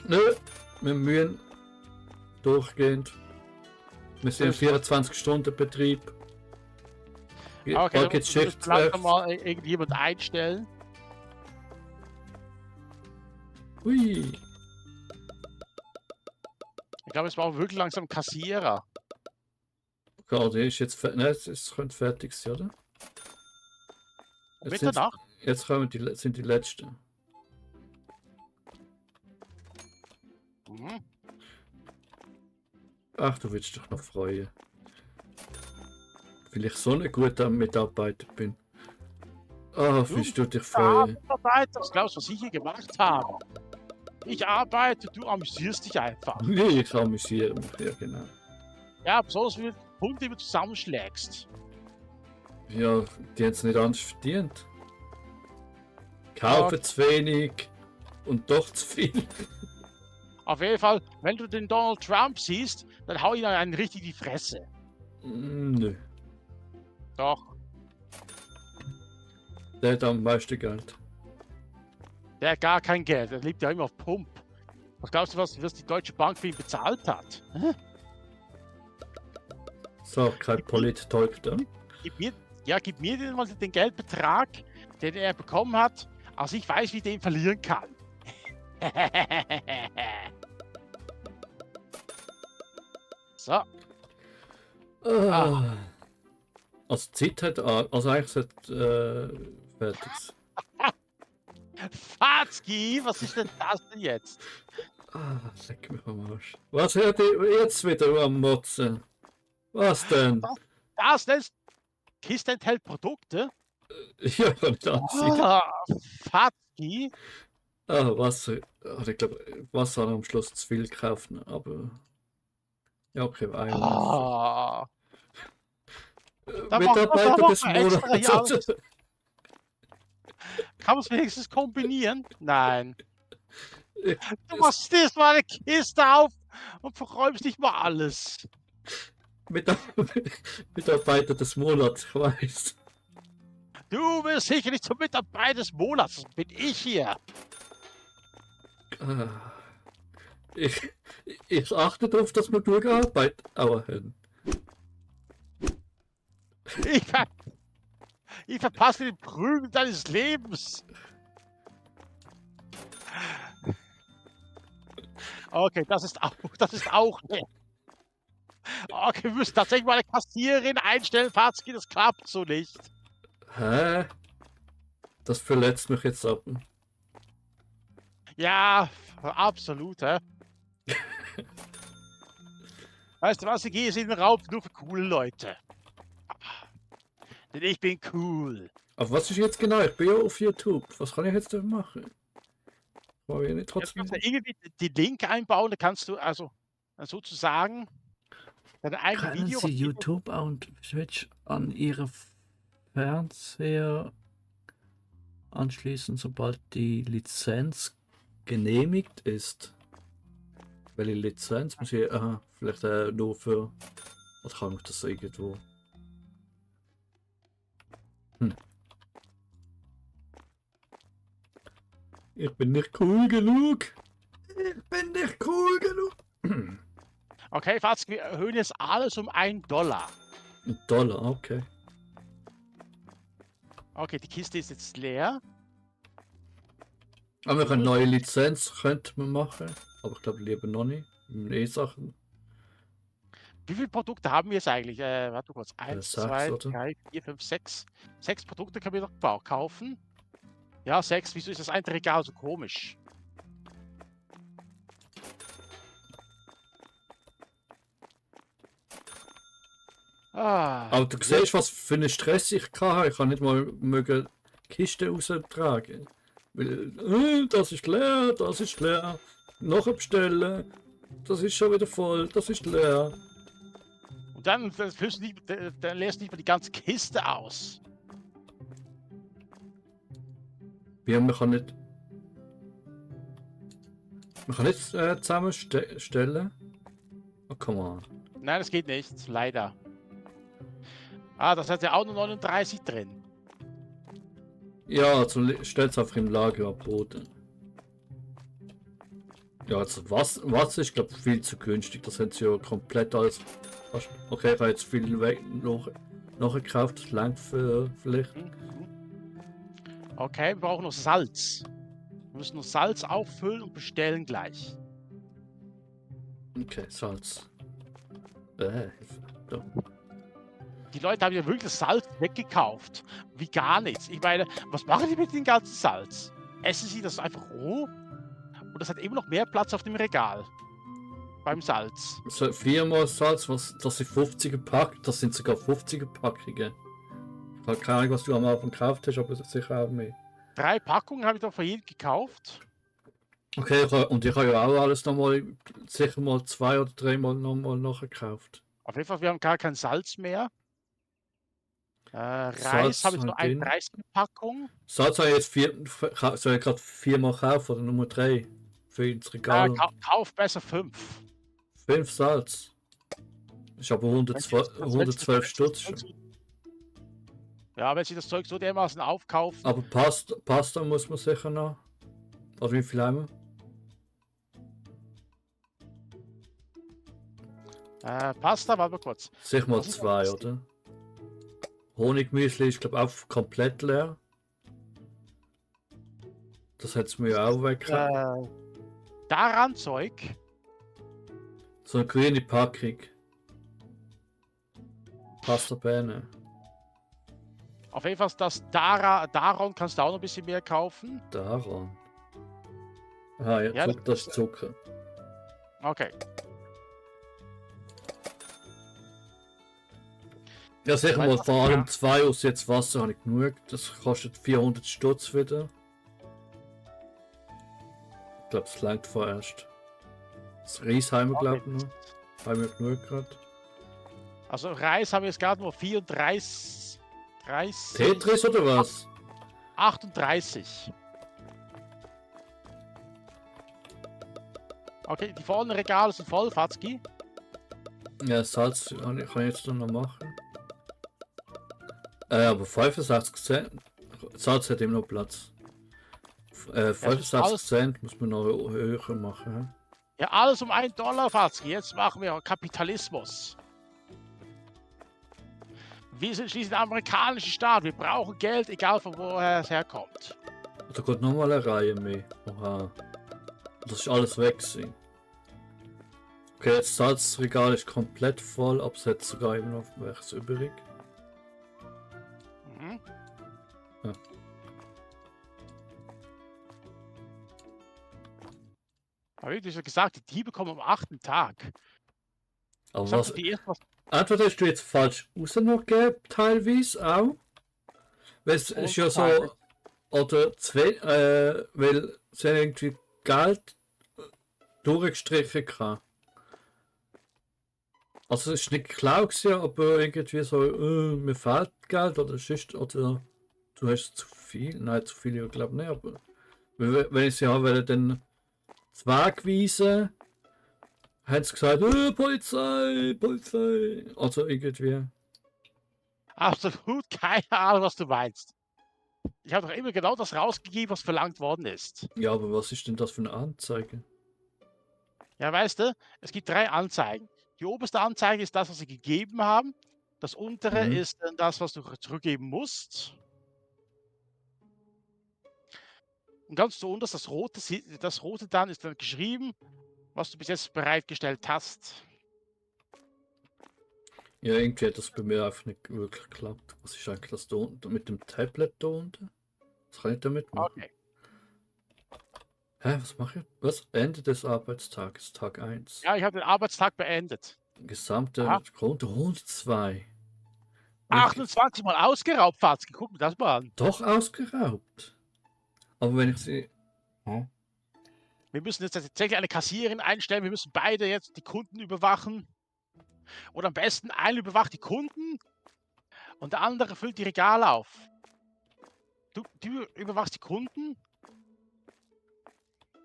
Nö, wir müssen durchgehend. Wir sind im 24-Stunden-Betrieb. Okay, Da dann geht's muss langsam Schichtwechsel. mal irgendjemand einstellen. Hui. Ich glaube, es war auch wirklich langsam Kassierer. Gerade ist jetzt fertig. Nein, es könnte fertig sein, oder? Um Jetzt, Mitternacht? jetzt kommen sind die letzten. Mhm. Ach, du willst dich noch freuen. Weil ich so ein guter Mitarbeiter bin. Ah, willst du dich freuen? Mitarbeiter, das glaubst du, was ich hier gemacht habe? Ich arbeite, du amüsierst dich einfach. Nee, ich amüsiere mich, ja genau. Ja, besonders wenn du Punkte immer zusammenschlägst. Ja, die haben es nicht anders verdient. Kaufen zu wenig und doch zu viel. Auf jeden Fall, wenn du den Donald Trump siehst, dann hau ihn einen richtig in die Fresse. Nö, Doch, der hat am meisten Geld. der hat gar kein Geld, der lebt ja immer auf Pump. Was glaubst du, was die Deutsche Bank für ihn bezahlt hat? Hä? So, kein Polit-Talk da. Gib mir den mal den Geldbetrag, den er bekommen hat, als ich weiß, wie ich den verlieren kann. So, Ah. Also Zeit hat, also eigentlich sollte fertig sein. Fatzki, was ist denn das denn jetzt? Ah, leck mich am Arsch. Was hört ihr jetzt wieder am Motzen? Was denn? Das ist Kiste enthält Produkte. Ja, kann ich ansehen. Fatzki. Ah, Wasser. Ah, ich glaube, Wasser hat am Schluss zu viel gekauft, aber. Ja, okay, ein. Ah, da Mitarbeiter macht des man extra hier Monats. alles. Kann man es wenigstens kombinieren? Nein. Du machst das mal eine Kiste auf und verräumst nicht mal alles. Mitarbeiter des Monats, ich weiß. Du bist sicher nicht zum Mitarbeiter des Monats. Das bin ich hier. Ah. Ich achte darauf, dass wir durchgearbeitet haben. Ich verpasse den Prügel deines Lebens. Okay, das ist auch nett. Okay, wir müssen tatsächlich mal eine Kassiererin einstellen, Fatzki, das klappt so nicht. Hä? Das verletzt mich jetzt ab. Ja, absolut, hä? Weißt du was, ich gehe jetzt in den Raum nur für coole Leute. Denn ich bin cool. Aber was ist jetzt genau? Ich bin ja auf YouTube. Was kann ich jetzt da machen? War ja nicht Jetzt trotzdem. kannst du irgendwie den Link einbauen, da kannst du also sozusagen dein eigenes Können Video... Sie YouTube und Twitch an Ihre Fernseher anschließen, sobald die Lizenz genehmigt ist? Welche Lizenz muss ich... Aha, vielleicht nur für... Was kann ich das irgendwo... Ich bin nicht cool genug. Ich bin nicht cool genug. Okay, Fatzki, wir erhöhen jetzt alles um $1. $1, okay. Okay, die Kiste ist jetzt leer. Aber eine neue Lizenz könnte man machen. Aber ich glaube lieber noch nicht. Sachen. Wie viele Produkte haben wir jetzt eigentlich? Warte kurz. 1, 6, 2, oder? 3, 4, 5, 6. 6 Produkte können wir noch kaufen. Ja, 6. Wieso ist das eine Regal so komisch? Aber du siehst, was für einen Stress ich hatte. Ich kann nicht mal mögen Kiste raustragen. Das ist leer, das ist leer. Noch bestellen. Das ist schon wieder voll, das ist leer. Und dann füllst du nicht, dann lässt du nicht mal die ganze Kiste aus. Ja, man kann nicht. Man kann nicht zusammenstellen. Oh, come on. Nein, das geht nicht, leider. Ah, das hat ja auch nur 39 drin. Ja, also stellt es einfach im Lager ab, Boden. Ja, also Wasser ist, glaube ich, viel zu günstig. Das haben sie ja komplett alles. Okay, ich habe jetzt viel weg nachgekauft. Das langt vielleicht. Okay, wir brauchen noch Salz. Wir müssen noch Salz auffüllen und bestellen gleich. Okay, Salz. Da. Die Leute haben ja wirklich das Salz weggekauft. Wie gar nichts. Ich meine, was machen die mit dem ganzen Salz? Essen sie das einfach roh? Und das hat immer noch mehr Platz auf dem Regal. Beim Salz. So, 4-mal Salz, das sind 50er Pack, das sind sogar 50er Packungen. Ich habe keine Ahnung, was du am Anfang gekauft hast, aber sicher auch mehr. 3 Packungen habe ich da von jedem gekauft. Okay, und ich habe ja auch alles nochmal, sicher mal 2 oder 3 Mal nochmal nachgekauft. Auf jeden Fall, wir haben gar kein Salz mehr. Reis Salz habe ich nur halt eine drin. 30er Packung. Salz habe ich jetzt soll ich gerade 4-mal kaufen oder Nummer 3 für ins Regal. Kauf besser 5. 5 Salz. Ich habe 112 Stutz schon. Ja, wenn sie das Zeug so dermaßen aufkaufen. Aber Pasta muss man sicher noch. Oder wie viel haben wir? Pasta, warte mal kurz. Sicher mal 2, oder? Honigmüsli ist, glaube ich, auch komplett leer. Das hätte mir ja auch weg. Daran Zeug. So eine grüne Packung. Pasta Bene. Auf jeden Fall das Daron kannst du auch noch ein bisschen mehr kaufen. Daran. Ah ja, Ja, das ist Zucker. Okay. Ja, sicher mal Weißt du, vor allem ja. 2 aus jetzt Wasser habe ich genug. Das kostet 400 Stutz wieder. Ich glaube, es langt vorerst. Das Reis haben wir, glaube ich, noch. Haben wir genug gerade. Also Reis haben wir jetzt gerade nur 34. 30, Tetris oder was? 38. Okay, die vollen Regale sind voll, Fatzki. Ja, Salz kann ich jetzt noch machen. Aber 65 Cent. Salz hat immer noch Platz. 65 Cent muss man noch höher machen. Ja, alles um $1, Fatzki. Jetzt machen wir Kapitalismus. Wir sind schließlich ein amerikanischer Staat. Wir brauchen Geld, egal von woher es herkommt. Da kommt nochmal eine Reihe mehr. Oha. Das ist alles weg gewesen. Okay, das Salzregal ist komplett voll, aber es hat sogar immer noch welches übrig. Mhm. Ja. Aber wie du schon gesagt, die Diebe kommen am 8. Tag. Aber Was die erst was entweder hast du jetzt falsch rausgegeben, teilweise auch. Weil es ist ja so, oder zwei, weil sie haben irgendwie Geld durchgestrichen kann. Also es ist nicht klar gewesen, aber irgendwie so, mir fehlt Geld oder sonst, oder du hast zu viel. Nein, zu viel, ich glaube nicht, aber wenn ich sie habe, dann wegweisen, haben sie gesagt, Polizei, Polizei. Also irgendwie. absolut keine Ahnung, was du meinst. Ich habe doch immer genau das rausgegeben, was verlangt worden ist. Ja, aber was ist denn das für eine Anzeige? Ja, weißt du, es gibt 3 Anzeigen. Die oberste Anzeige ist das, was sie gegeben haben. Das untere ist dann das, was du zurückgeben musst. Und ganz zu unterst, das rote dann ist dann geschrieben, was du bis jetzt bereitgestellt hast. Ja, irgendwie hat das bei mir einfach nicht wirklich geklappt. Was ist eigentlich das da unten mit dem Tablet da unten? Was kann ich damit machen? Okay. Hä, was mache ich? Was? Ende des Arbeitstages, Tag 1. Ja, ich habe den Arbeitstag beendet. Gesamte Konto 102. 28 Mal ausgeraubt, Fatzki. Guck mir das mal an. Doch ausgeraubt. Aber wenn ich sie... Hm? Wir müssen jetzt tatsächlich eine Kassiererin einstellen. Wir müssen beide jetzt die Kunden überwachen. Oder am besten einer überwacht die Kunden und der andere füllt die Regale auf. Du überwachst die Kunden?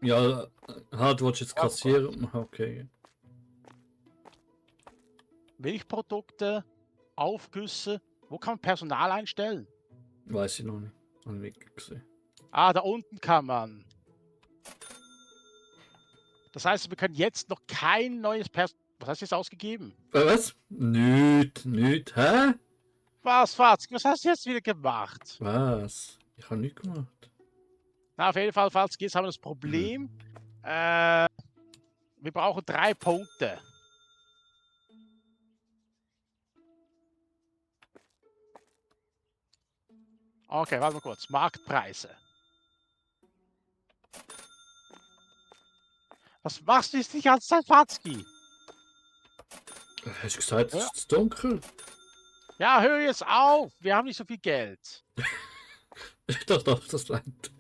Ja, du willst jetzt Ja, kassieren? Okay. Milchprodukte, Aufgüsse. Wo kann man Personal einstellen? Weiß ich noch nicht. Habe ich nicht gesehen. Ah, da unten kann man. Das heißt, wir können jetzt noch kein neues Personal. Was hast du jetzt ausgegeben? Was? Nicht. Hä? Was, Fatzki? Was hast du jetzt wieder gemacht? Was? Ich habe nichts gemacht. Na, auf jeden Fall, Fatzki, jetzt haben wir das Problem. Wir brauchen 3 Punkte. Okay, warte mal kurz. Marktpreise. Was machst du jetzt die ganze Zeit, Fatzki? Hast du gesagt, es Ja. ist zu dunkel? Ja, hör jetzt auf. Wir haben nicht so viel Geld. Ich dachte, das bleibt.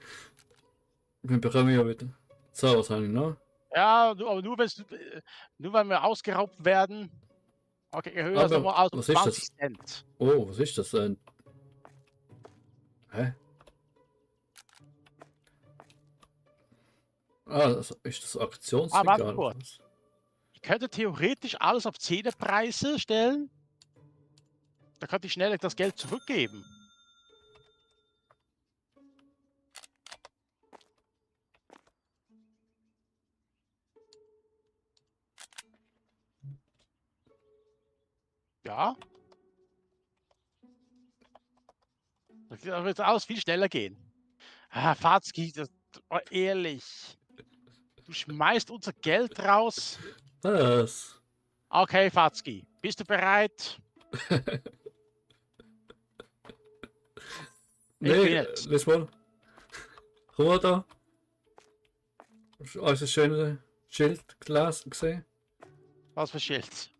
Wir bekommen ja wieder. So, was habe ich noch? Ja, aber nur wenn wir ausgeraubt werden. Okay, ich höre das Aber nochmal aus. was ist 20 das? Cent. Oh, was ist das denn? Hä? Ah, das ist das warte Aktionsregal. kurz. Ich könnte theoretisch alles auf Zehnerpreise stellen. Da könnte ich schnell das Geld zurückgeben. Ja. Da wird alles viel schneller gehen. Ah, Fatzki, ehrlich. Du schmeißt unser Geld raus. Was? Okay, Fatzki, bist du bereit? Nee, jetzt. lass mal. Komm mal da. Hast du unser schönes Schildglas gesehen? Was für Schild?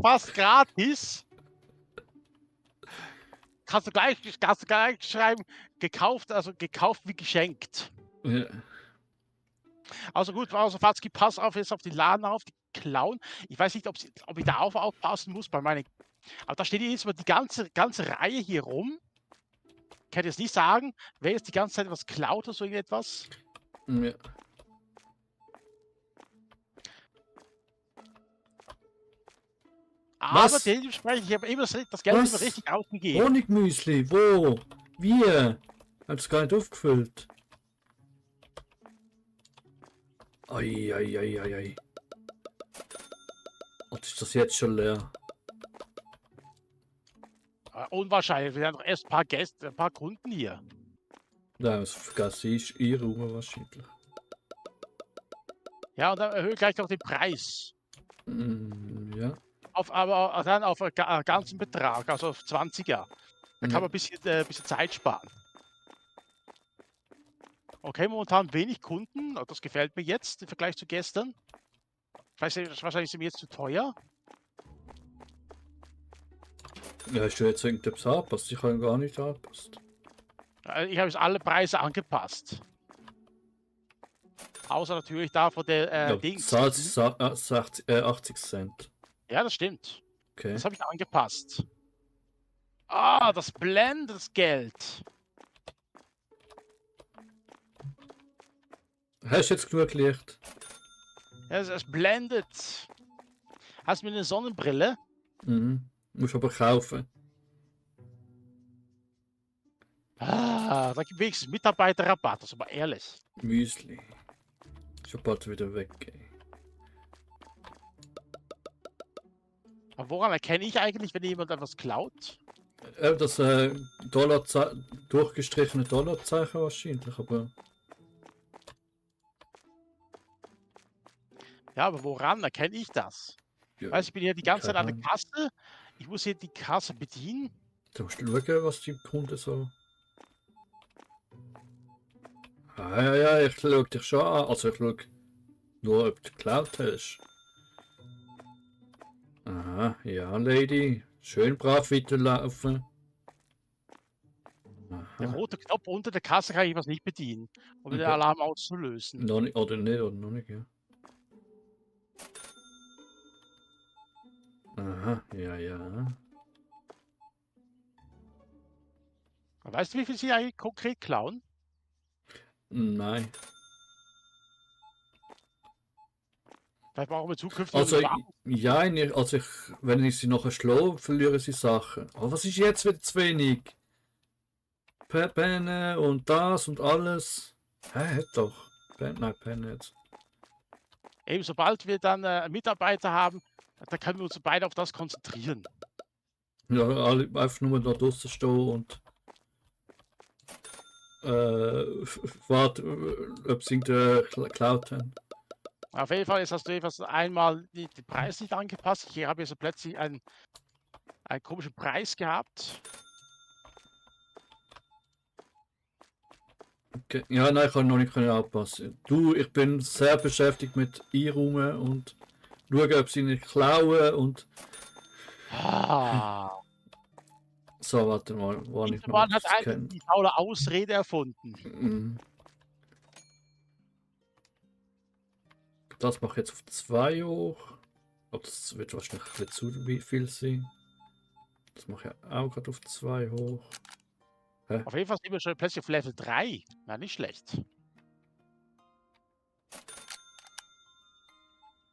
Fast gratis. Kannst du gleich schreiben, gekauft, also gekauft wie geschenkt. Ja. Also gut, also Fatzki, pass auf jetzt auf die Laden auf, die klauen. Ich weiß nicht, ob ich da aufpassen muss bei meinen. Aber da steht jetzt mal die ganze Reihe hier rum. Ich kann jetzt nicht sagen, wer jetzt die ganze Zeit was klaut oder so irgendetwas. Ja. Aber Was? dementsprechend, ich habe immer das Geld Was? immer richtig ausgegeben. Honigmüsli, wo? Wir? Hat es gar nicht aufgefüllt. Ei. Und ist das jetzt schon leer? Unwahrscheinlich, wir haben doch erst ein paar Gäste, ein paar Kunden hier. Nein, das vergesse ich. Ihr Raum wahrscheinlich. Ja, und dann erhöhe ich gleich noch den Preis. Ja. Aber dann auf einen ganzen Betrag, also auf 20er. Da kann Ja. man ein bisschen Zeit sparen. Okay, momentan wenig Kunden. Das gefällt mir jetzt im Vergleich zu gestern. Wahrscheinlich sind wir jetzt zu teuer. Ja, hast du jetzt irgendetwas angepasst? Ich habe gar nicht angepasst. Ich habe jetzt alle Preise angepasst. Außer natürlich da von der Ja, Dings. Salz 80 Cent. Ja, das stimmt. Okay. Das habe ich angepasst. Ah, das Blendesgeld. Hast du jetzt genug Licht? Ja, es blendet. Hast du mir eine Sonnenbrille? Mhm. Musst aber kaufen. Ah, da gibt wenigstens Mitarbeiterrabatt, das ist aber ehrlich. Müsli. Schon bald wieder weg. Ey. Aber woran erkenne ich eigentlich, wenn jemand etwas klaut? Das durchgestrichene Dollarzeichen wahrscheinlich, aber. Ja, aber woran erkenne ich das? Ja, Weißt, ich bin hier die ganze Zeit an der keine Kasse. Ich muss hier die Kasse bedienen. Du musst schauen, was die Kunden so. Ja, ich schau dich schon an. Also ich schau nur, ob du geklaut hast. Aha, ja, Lady. Schön brav weiterlaufen. Der Aha. rote Knopf unter der Kasse kann ich was nicht bedienen, um den Okay. Alarm auszulösen. Noch nicht, oder nicht, oder noch nicht, ja. Aha, ja, ja. Weißt du, wie viel sie eigentlich konkret klauen? Nein. Vielleicht brauchen wir zukünftig Also, eine ja, also wenn ich sie nachher schlafe, verliere sie Sachen. Aber was ist jetzt wieder zu wenig? Penne und das und alles. Hä, hat doch. Nein, Penne jetzt. Eben, sobald wir dann einen Mitarbeiter haben, dann können wir uns beide auf das konzentrieren. Ja, alle einfach nur da draußen stehen und warten, ob sie ihn geklaut haben. Auf jeden Fall hast du etwas einmal den Preis nicht angepasst. Hier habe ich so plötzlich einen komischen Preis gehabt. Okay. Ja, nein, ich kann noch nicht anpassen. Du, ich bin sehr beschäftigt mit einräumen und schauen, ob sie nicht klauen und Ah, so, warte mal, war nicht dieser noch Mann hat das eigentlich kennen. die faule Ausrede erfunden. Mhm. Das mache ich jetzt auf 2 hoch. Aber das wird wahrscheinlich ein bisschen zu viel sein. Das mache ich auch gerade auf 2 hoch. Auf jeden Fall sind wir schon plötzlich auf Level 3. Na, nicht schlecht.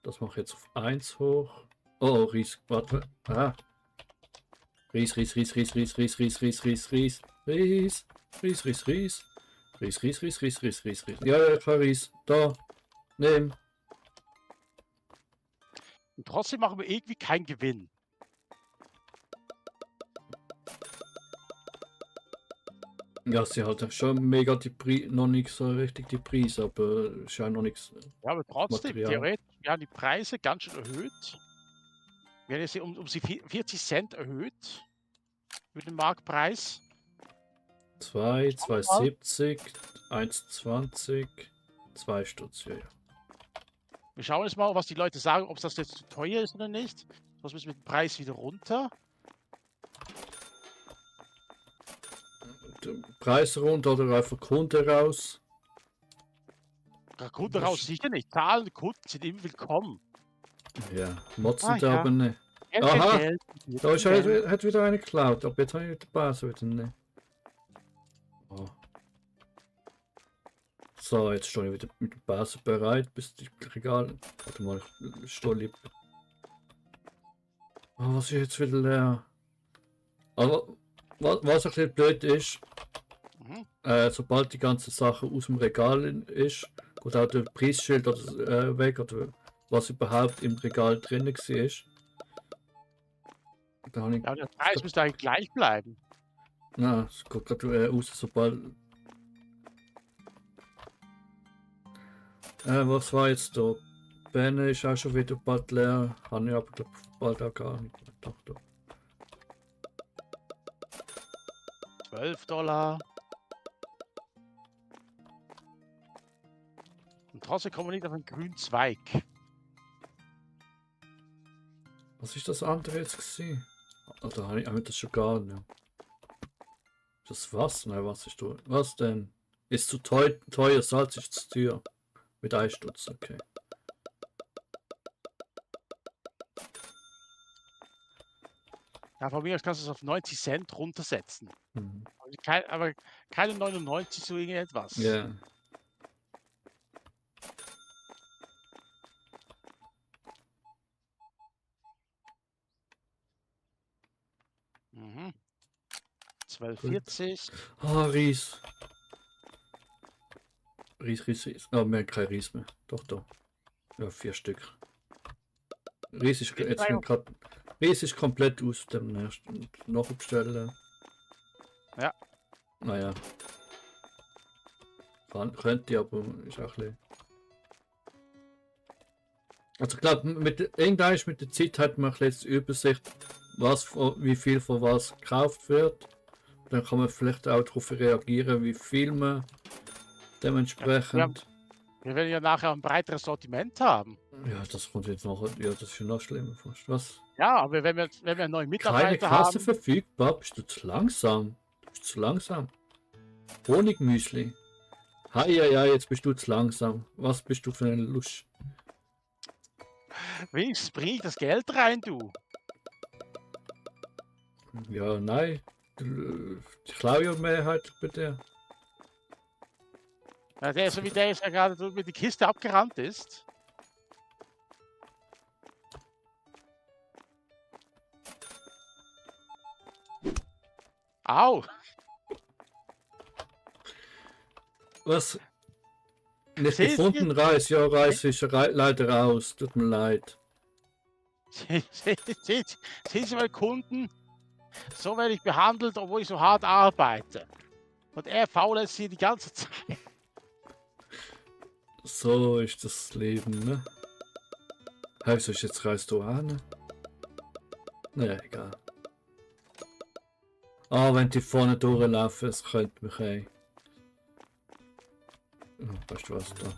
Das mache ich jetzt auf 1 hoch. Oh, Ries, warte. Ah. Ries. Ja, ich habe Ries. Da. Nehmen. Und trotzdem machen wir irgendwie keinen Gewinn. Ja, sie hat schon mega noch nicht so richtig die Preise, aber ist ja noch nichts. Ja, aber trotzdem, Material. theoretisch, wir haben die Preise ganz schön erhöht. Wir haben sie um sie 40 Cent erhöht. Über den Marktpreis. 2, 2,70, 1,20, 2 Stutz, ja. Wir schauen jetzt mal, was die Leute sagen, ob das jetzt zu teuer ist oder nicht. Was müssen wir mit dem Preis wieder runter? Preis runter oder einfach Kunde raus? Kunde raus sicher nicht. Zahlende Kunden sind immer willkommen. Ja, motzen Ah, da ja. aber nicht. Geld, Aha, Geld, da ist Geld. hat wieder eine geklaut, aber jetzt habe ich die Base wieder nicht. Oh. So, jetzt stehe ich wieder mit der Base bereit, bis die Regal. Warte mal, ich stehe lieber. Oh, was ist jetzt wieder leer? Aber was ein bisschen blöd ist, Mhm. sobald die ganze Sache aus dem Regal ist, geht auch der Preisschild oder, weg oder was überhaupt im Regal drin war. Da habe ich, Ja, der Preis müsste eigentlich gleich bleiben. na, es geht gerade raus, sobald. Was war jetzt da? Benne ist auch schon wieder bald leer. Habe ich aber glaub, bald auch gar nicht mehr gedacht. $12. Und trotzdem kommen wir nicht auf einen grünen Zweig. Was ist das andere jetzt gesehen? Da habe ich das schon gar nicht. Das was? Nein, was ist da? Was denn? Ist zu teuer, Salz ist zu teuer. Mit 1 Stutz, okay. Ja, von mir aus kannst du es auf 90 Cent runtersetzen. Mhm. Aber keine 99 so irgendetwas. Ja. Mhm. 12,40. Ah, Ries. Ries. Oh, wir haben kein Ries mehr. Doch, doch. Ja, 4 Stück. Ries ist jetzt gerade. Ries ist komplett aus dem nächsten. Noch bestellen. Ja. Naja. Könnte, aber ist auch ein bisschen. Also ich glaube, irgendwann mit der Zeit hat man jetzt Übersicht, wie viel von was gekauft wird. Dann kann man vielleicht auch darauf reagieren, wie viel man dementsprechend. Wir werden ja nachher ein breiteres Sortiment haben. Ja, das kommt jetzt noch. Ja, das ist schon noch schlimmer fast. Was? Ja, aber wenn wir einen neuen Keine Mitarbeiter Kasse haben. verfügbar? Bist du zu langsam? Du bist zu langsam. Honigmüsli. Hi, ja, jetzt bist du zu langsam. Was bist du für ein Lusch? Wenigstens bring ich das Geld rein, du. Ja, nein. Ich klaue ja mehrheitlich bei dir. Ja, der, so wie der jetzt ja gerade so mit die Kiste abgerannt ist. Au! Was? Nicht Sehen Sie, gefunden, Reis. Ja, Reis ist leider raus. Tut mir leid. sehen Sie mal, Kunden, so werde ich behandelt, obwohl ich so hart arbeite. Und er faulenzt hier die ganze Zeit. So ist das Leben, ne? Heißt es jetzt reist du an? Naja, egal. Ah, wenn die vorne durchlaufen, es könnte mich ey. Weißt du was da?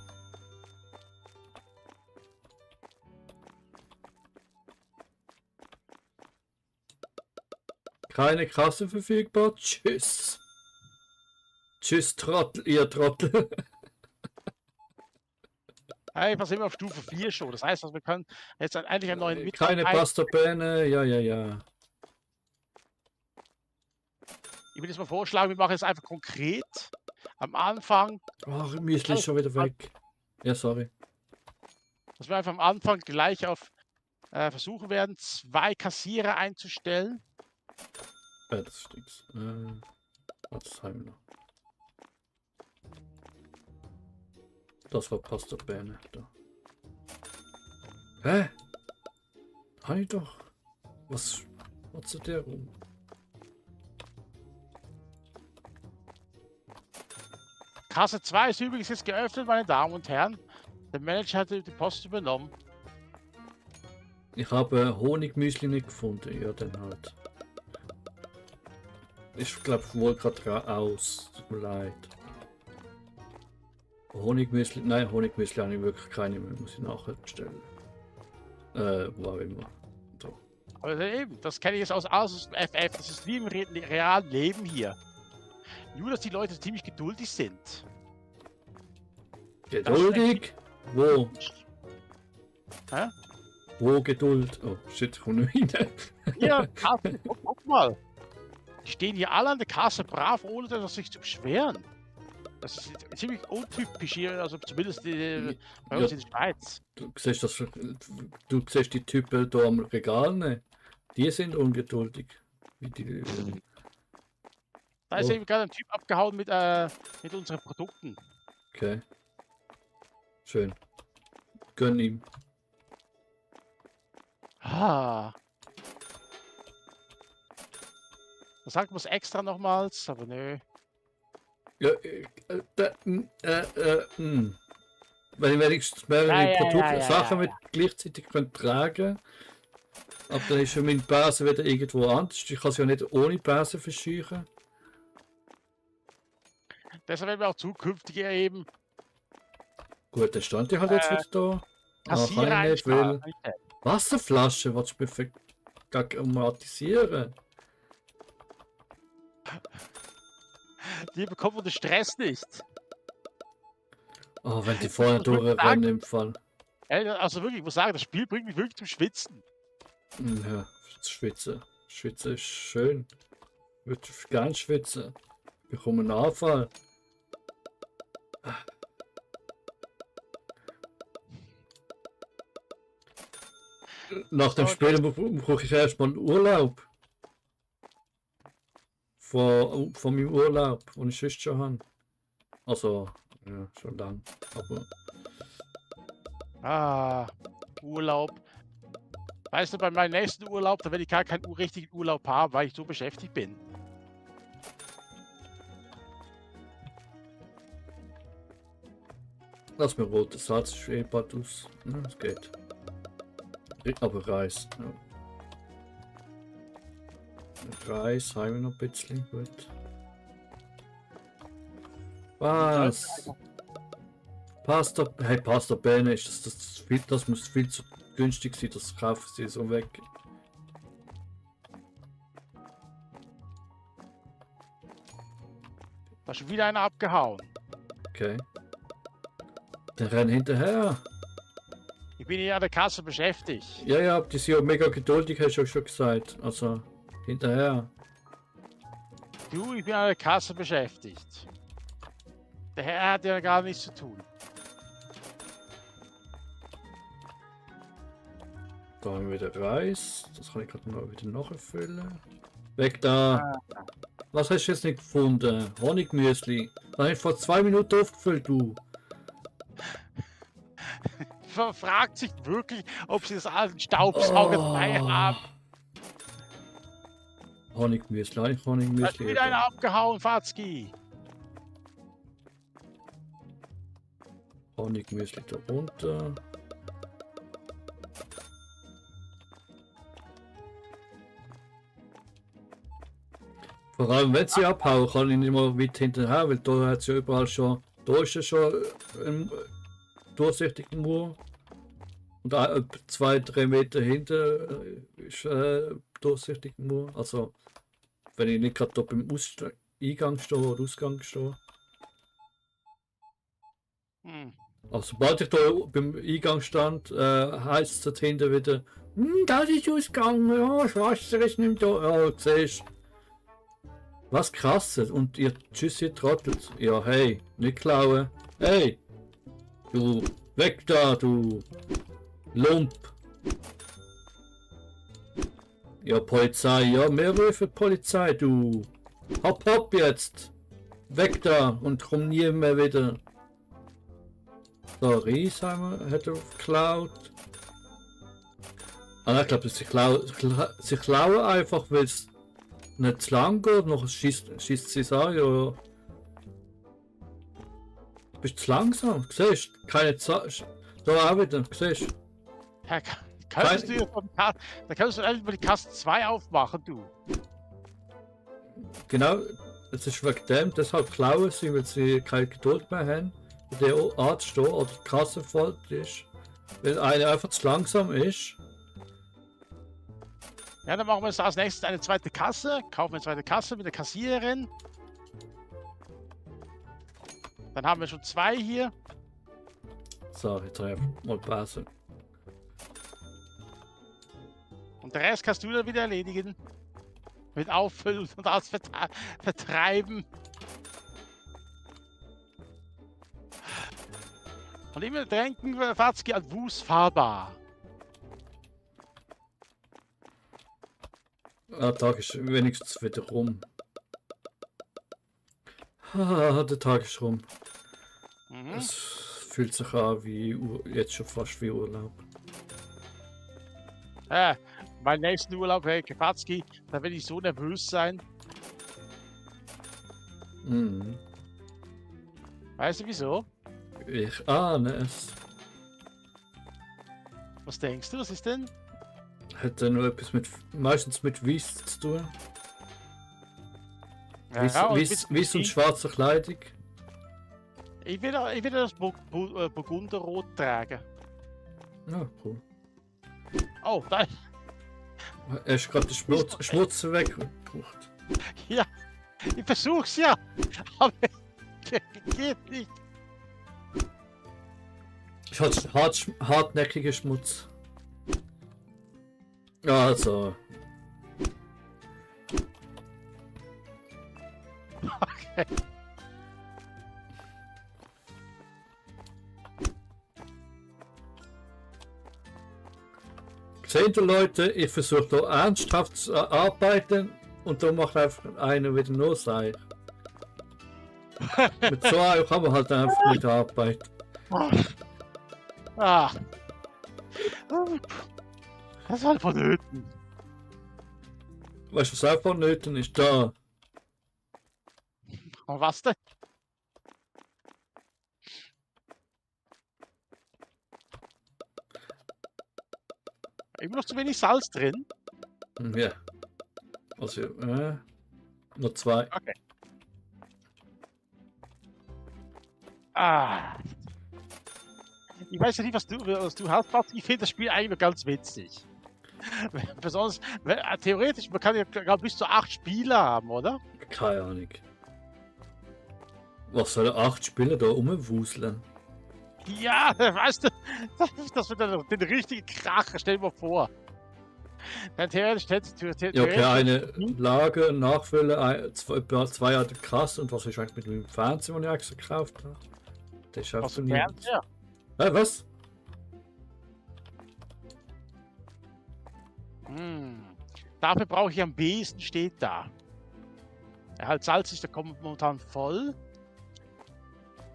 Keine Kasse verfügbar. Tschüss. Tschüss, Trottel, ihr Trottel. Hey, wir sind auf Stufe 4 schon. Das heißt, wir können jetzt eigentlich einen neuen Keine Mitarbeiter. Pasta-Bähne. Ja. Ich würde jetzt mal vorschlagen, wir machen es einfach konkret. Am Anfang, Ach, Müsli ist schon wieder weg. Ja, sorry. dass wir einfach am Anfang gleich auf versuchen werden, 2 Kassierer einzustellen. Das ist nichts. Was haben wir noch? Das war Pasta-Bähne. Da. Hä? Habe ich doch. Was ist der rum? Kasse 2 ist übrigens jetzt geöffnet, meine Damen und Herren. Der Manager hat die Post übernommen. Ich habe Honigmüsli nicht gefunden. Ja, dann halt. Ich glaube wohl gerade aus. Tut mir leid. Honigmüsli. Nein, Honigmüsli habe ich wirklich keine mehr. Muss ich nachher bestellen. Wo auch immer. So. Aber eben, das kenne ich jetzt aus dem FF. Das ist wie im realen Leben hier. Nur, dass die Leute ziemlich geduldig sind. Geduldig? Wo? Hä? Wo Geduld? Oh shit, ich komme nicht rein. Hier, Kasse, guck mal. Die stehen hier alle an der Kasse brav, ohne sich zu beschweren. Das ist ziemlich untypisch hier, also zumindest bei uns in der Schweiz. Du siehst die Typen da am Regal, ne? Die sind ungeduldig. Wie die, Da ist Oh. eben gerade ein Typ abgehauen mit unseren Produkten. Okay. Schön. Gönn ihm. Ah. Da sagt man es extra nochmals, aber nö. Ja, Wenn ich wenigstens mehrere Produkte, Sachen mit gleichzeitig tragen, aber dann ist ja mein Base wieder irgendwo anders. Ich kann es ja nicht ohne Base verscheuchen. Deshalb werden wir auch zukünftig eben Gut, dann stand ich halt jetzt wieder da. Kassierer kann ich nicht, weil einstellen. Wasserflasche, was du für automatisieren? Die bekommen den Stress nicht. Oh, wenn die vorne durchrennen im Fall. Also wirklich, ich muss sagen, das Spiel bringt mich wirklich zum Schwitzen. Ja, schwitzen. Schwitzen ist schön. Ich würde gern schwitzen. Ich bekomme einen Anfall. Nach dem Spiel brauche ich erstmal einen Urlaub. Von meinem Urlaub, den ich sonst schon habe. Also, ja, schon lang. Aber Urlaub. Weißt du, bei meinem nächsten Urlaub, da werde ich gar keinen richtigen Urlaub haben, weil ich so beschäftigt bin. lass mir rote Salz, ist eh bald aus. Ja, es geht. Aber Reis. Ja. Reis haben wir noch ein bisschen. Gut. Was? Pasta. Hey, Pasta Bene ist das muss viel zu günstig sein, das kaufen sie so weg. Da ist schon wieder einer abgehauen. Okay. Der rennt hinterher. Ich bin hier an der Kasse beschäftigt. Ja, ja, die sind ja mega geduldig, hast du ja schon gesagt. Also, hinterher. Du, ich bin an der Kasse beschäftigt. Der Herr hat ja gar nichts zu tun. Da haben wir wieder Reis. Das kann ich gerade mal wieder nachfüllen. Weg da. Was hast du jetzt nicht gefunden? Honigmüsli. Das habe ich vor 2 Minuten aufgefüllt, du. Man fragt sich wirklich, ob sie das alten Staubsauger dabei haben. Honigmüsli, Da ist Honigmüsli. wieder einer abgehauen, Fatzki. Honigmüsli da runter. Vor allem wenn sie abhauen, kann ich nicht mehr weit hinterher, weil da hat sie ja überall schon. Da ist ja schon ein durchsichtiger Mauer. Und etwa 2-3 Meter hinter ist durchsichtiger Mauer. Also wenn ich nicht gerade da beim Eingang stehe oder Ausgang stehe. Hm. Aber sobald ich da beim Eingang stand, heisst es dort hinten wieder, das ist Ausgang, ja, das Wasser ist nicht da. Ja, siehst du. Was krasses. Und ihr Tschüss, ihr trottelt. Ja, hey, nicht klauen. Hey, du, weg da, du Lump. Ja, Polizei, ja, mehr rufen Polizei, du. Hopp, hopp jetzt. Weg da und komm nie mehr wieder. So, Ries haben wir, hat er geklaut. Ah, ich glaube, sie klauen einfach, weil es nicht zu lang geht, noch schießt sie es an, ja. Du bist zu langsam, siehst du? Keine Zeit. Da auch wieder, siehst du? Herr, könntest du hier von da kannst du endlich mal die Kasse 2 aufmachen, du. Genau, es ist wegen dem, deshalb klauen sie, weil sie keine Geduld mehr haben, bei der Art zu stehen oder die Kasse voll ist. Weil einer einfach zu langsam ist. Ja, dann machen wir jetzt als nächstes eine zweite Kasse. Kaufen wir eine zweite Kasse mit der Kassiererin. Dann haben wir schon 2 hier. So, jetzt habe ich mal Pause. Und der Rest kannst du dann wieder erledigen. Mit Auffüllen und alles vertreiben. Und immer denken, Fatzki an Wus fahrbar. Der Tag ist wenigstens wieder rum. Der Tag ist rum. Mhm. Es fühlt sich an wie jetzt schon fast wie Urlaub. Mein nächsten Urlaub, hey, Fatzki, da werde ich so nervös sein. Mhm. Weißt du wieso? Ich ahne es. Was denkst du, was ist denn? Hat er nur etwas meistens mit Weiß zu tun? Ja, Weiß und schwarze Kleidung. Ich will das Burgunderrot tragen. Ja, cool. Oh, da. Er ist gerade den Schmutz weggebracht. Ja, ich versuch's ja. Aber geht nicht. Ich hatte hartnäckiger Schmutz. Also. Okay. Seht ihr Leute, ich versuche da ernsthaft zu arbeiten und da macht einfach einer wieder nur sein. Mit so einem kann man halt einfach nicht arbeiten. Ah. Das ist halt vonnöten. Weißt du, was auch vonnöten ist? Da. Und was denn? Immer noch zu wenig Salz drin. Ja. Also, nur 2. Okay. Ah. Ich weiß ja nicht, was du hast, Pat. Ich finde das Spiel eigentlich ganz witzig. Besonders, theoretisch, man kann ja glaub, bis zu 8 Spieler haben, oder? Keine Ahnung. Was soll 8 Spieler da rumwuseln? Ja, weißt du, das wird dann den richtigen Kracher, stell dir mal vor. Dann Ja, okay, eine Hm? Lager, Nachfüller, etwa 2 Jahre krass. Und was ist eigentlich mit dem Fernseher, den ich extra gekauft habe? Der schafft Aus so dem niemand. Fernseher. Was? Hm. Dafür brauche ich am besten, steht da. Ja, halt Salz ist, da kommt momentan voll.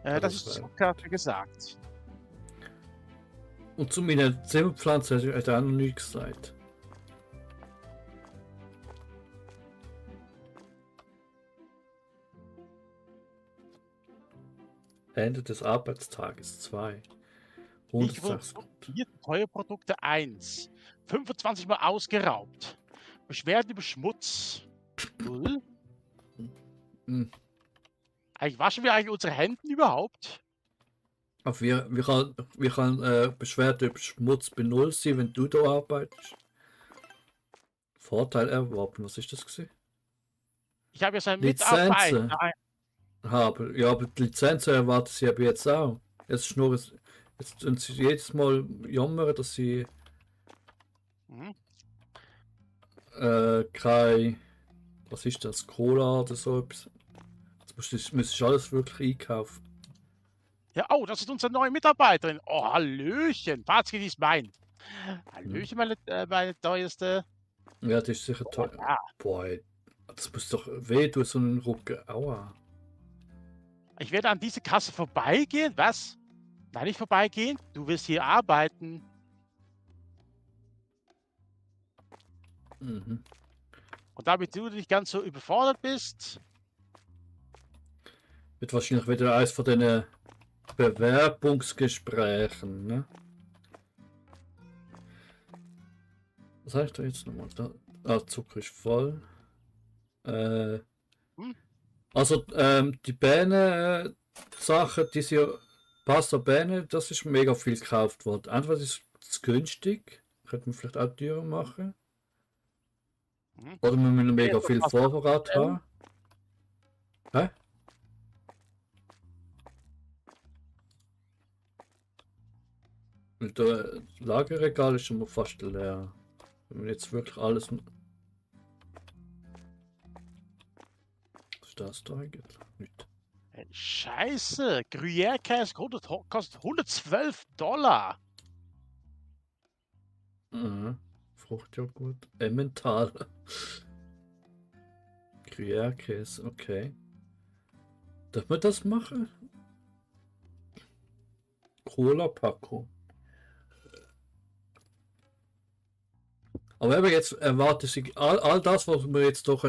Ja, Das das ist wär- Zucker, hat er gesagt. Und zu meiner Zimmerpflanze hat er auch noch nichts gesagt. Ende des Arbeitstages 2. Ich 106. produziert teure Produkte 1. 25 Mal ausgeraubt. Beschwerden über Schmutz. 0. Hm. Eigentlich waschen wir eigentlich unsere Hände überhaupt? Aber wir kann Beschwerde über Schmutz bei 0 sein, wenn du da arbeitest. Vorteil erworben, was ist das gewesen? Ich habe ja so einen Lizenzen Mitarbeiter. haben. Ja, aber die Lizenzen erwarten sie aber jetzt auch. Jetzt tun sie jedes Mal jammern, dass sie Mhm. kein, was ist das, Cola oder so etwas. Jetzt müsstest du alles wirklich einkaufen. Ja, oh, das ist unsere neue Mitarbeiterin. Oh, Hallöchen. Patzki, die ist mein. Hallöchen, meine teuerste. Ja, das ist sicher Oh, teuer. ja. Boah, ey, das muss doch weh tun, so einen Rucken. Aua. Ich werde an diese Kasse vorbeigehen. Was? Nein, nicht vorbeigehen. Du willst hier arbeiten. Mhm. Und damit du nicht ganz so überfordert bist. Wird wahrscheinlich wieder eins von den Bewerbungsgesprächen, ne? Was heißt da jetzt nochmal? Zucker ist voll. Hm? Also die Bähne Sachen, diese Pasta Bähne, das ist mega viel gekauft worden. Entweder ist es günstig, könnte man vielleicht auch teurer machen. Hm? Oder wir müssen mega Jetzt noch viel was Vorrat bestellen. haben. Hä? Und das Lagerregal ist schon mal fast leer. Wenn wir jetzt wirklich alles. Was ist das da eigentlich? Nicht. Scheiße. Gruyère-Käse kostet $112. Fruchtjoghurt. Emmentaler. Gruyère-Käse, okay. Darf man das machen? Cola-Packung. Aber eben jetzt erwartet sich all das, was wir jetzt doch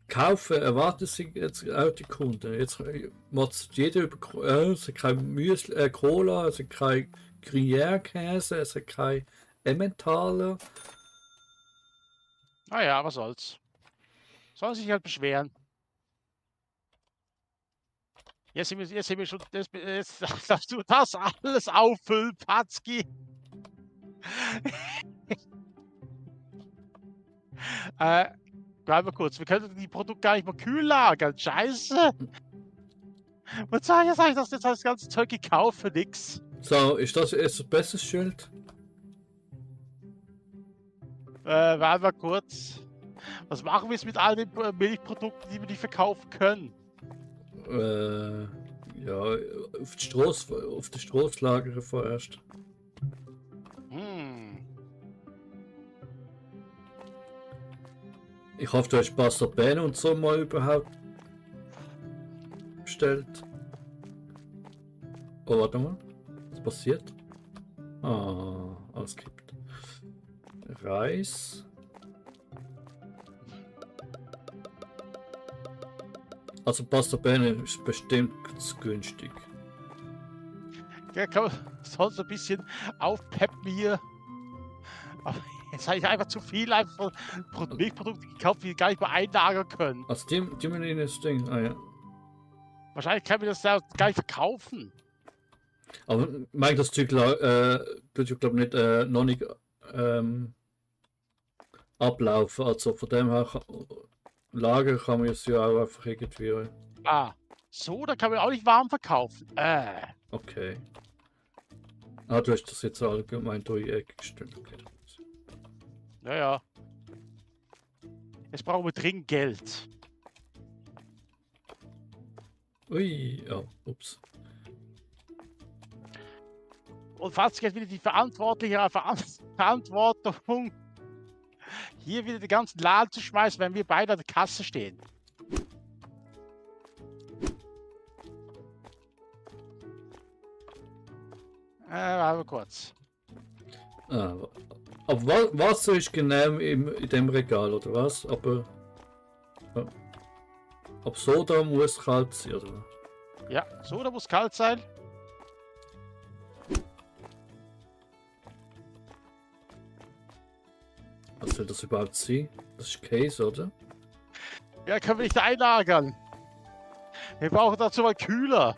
kaufen, erwartet sich jetzt auch die Kunden. Jetzt macht jeder über es hat kein Müsli, Cola, es hat kein Gruyère-Käse, es hat kein Emmentaler. Naja, was soll's. Sollen sich halt beschweren. Jetzt sind wir schon. Jetzt darfst du das alles auffüllen, Patzki. Bleib mal kurz. Wir können die Produkte gar nicht mal kühl lagern. Scheiße. Und sag jetzt habe ich das ganze Zeug gekauft für nix. So, ist das jetzt das beste Schild? Warte mal kurz. Was machen wir jetzt mit all den Milchprodukten, die wir nicht verkaufen können? Ja, auf die Straße lagern vorerst. Hm. Ich hoffe, du hast Pasta Bene und so mal überhaupt bestellt. Oh, warte mal. Was passiert? Ah, alles gibt. Reis. Also Pasta Bene ist bestimmt zu günstig. Ja, kann man sonst ein bisschen aufpeppen hier. Aber jetzt habe ich einfach zu viel einfach von Milchprodukte gekauft, die wir gar nicht mehr einlagern können. Also die müssen in das Ding. Ah ja. Wahrscheinlich können wir das ja gar nicht verkaufen. Aber mein das Zeug tut ja glaube nicht noch nicht ablaufen. Also von dem her Lager kann man es ja auch einfach irgendwie. Ah, so, da kann man auch nicht warm verkaufen. Okay. Ah, du hast das jetzt allgemein durch die Ecke gestellt. Okay. Naja. Jetzt brauchen wir dringend Geld. Ui, ja, ups. Und fast jetzt wieder die verantwortliche Verantwortung, hier wieder den ganzen Laden zu schmeißen, wenn wir beide an der Kasse stehen. Warte mal kurz. Ah, aber Wasser ist genau in dem Regal, oder was? Aber Soda muss kalt sein, oder? Ja, so, da muss kalt sein. Was soll das überhaupt sein? Das ist Käse, oder? Ja, können wir nicht einlagern. Wir brauchen dazu mal Kühler,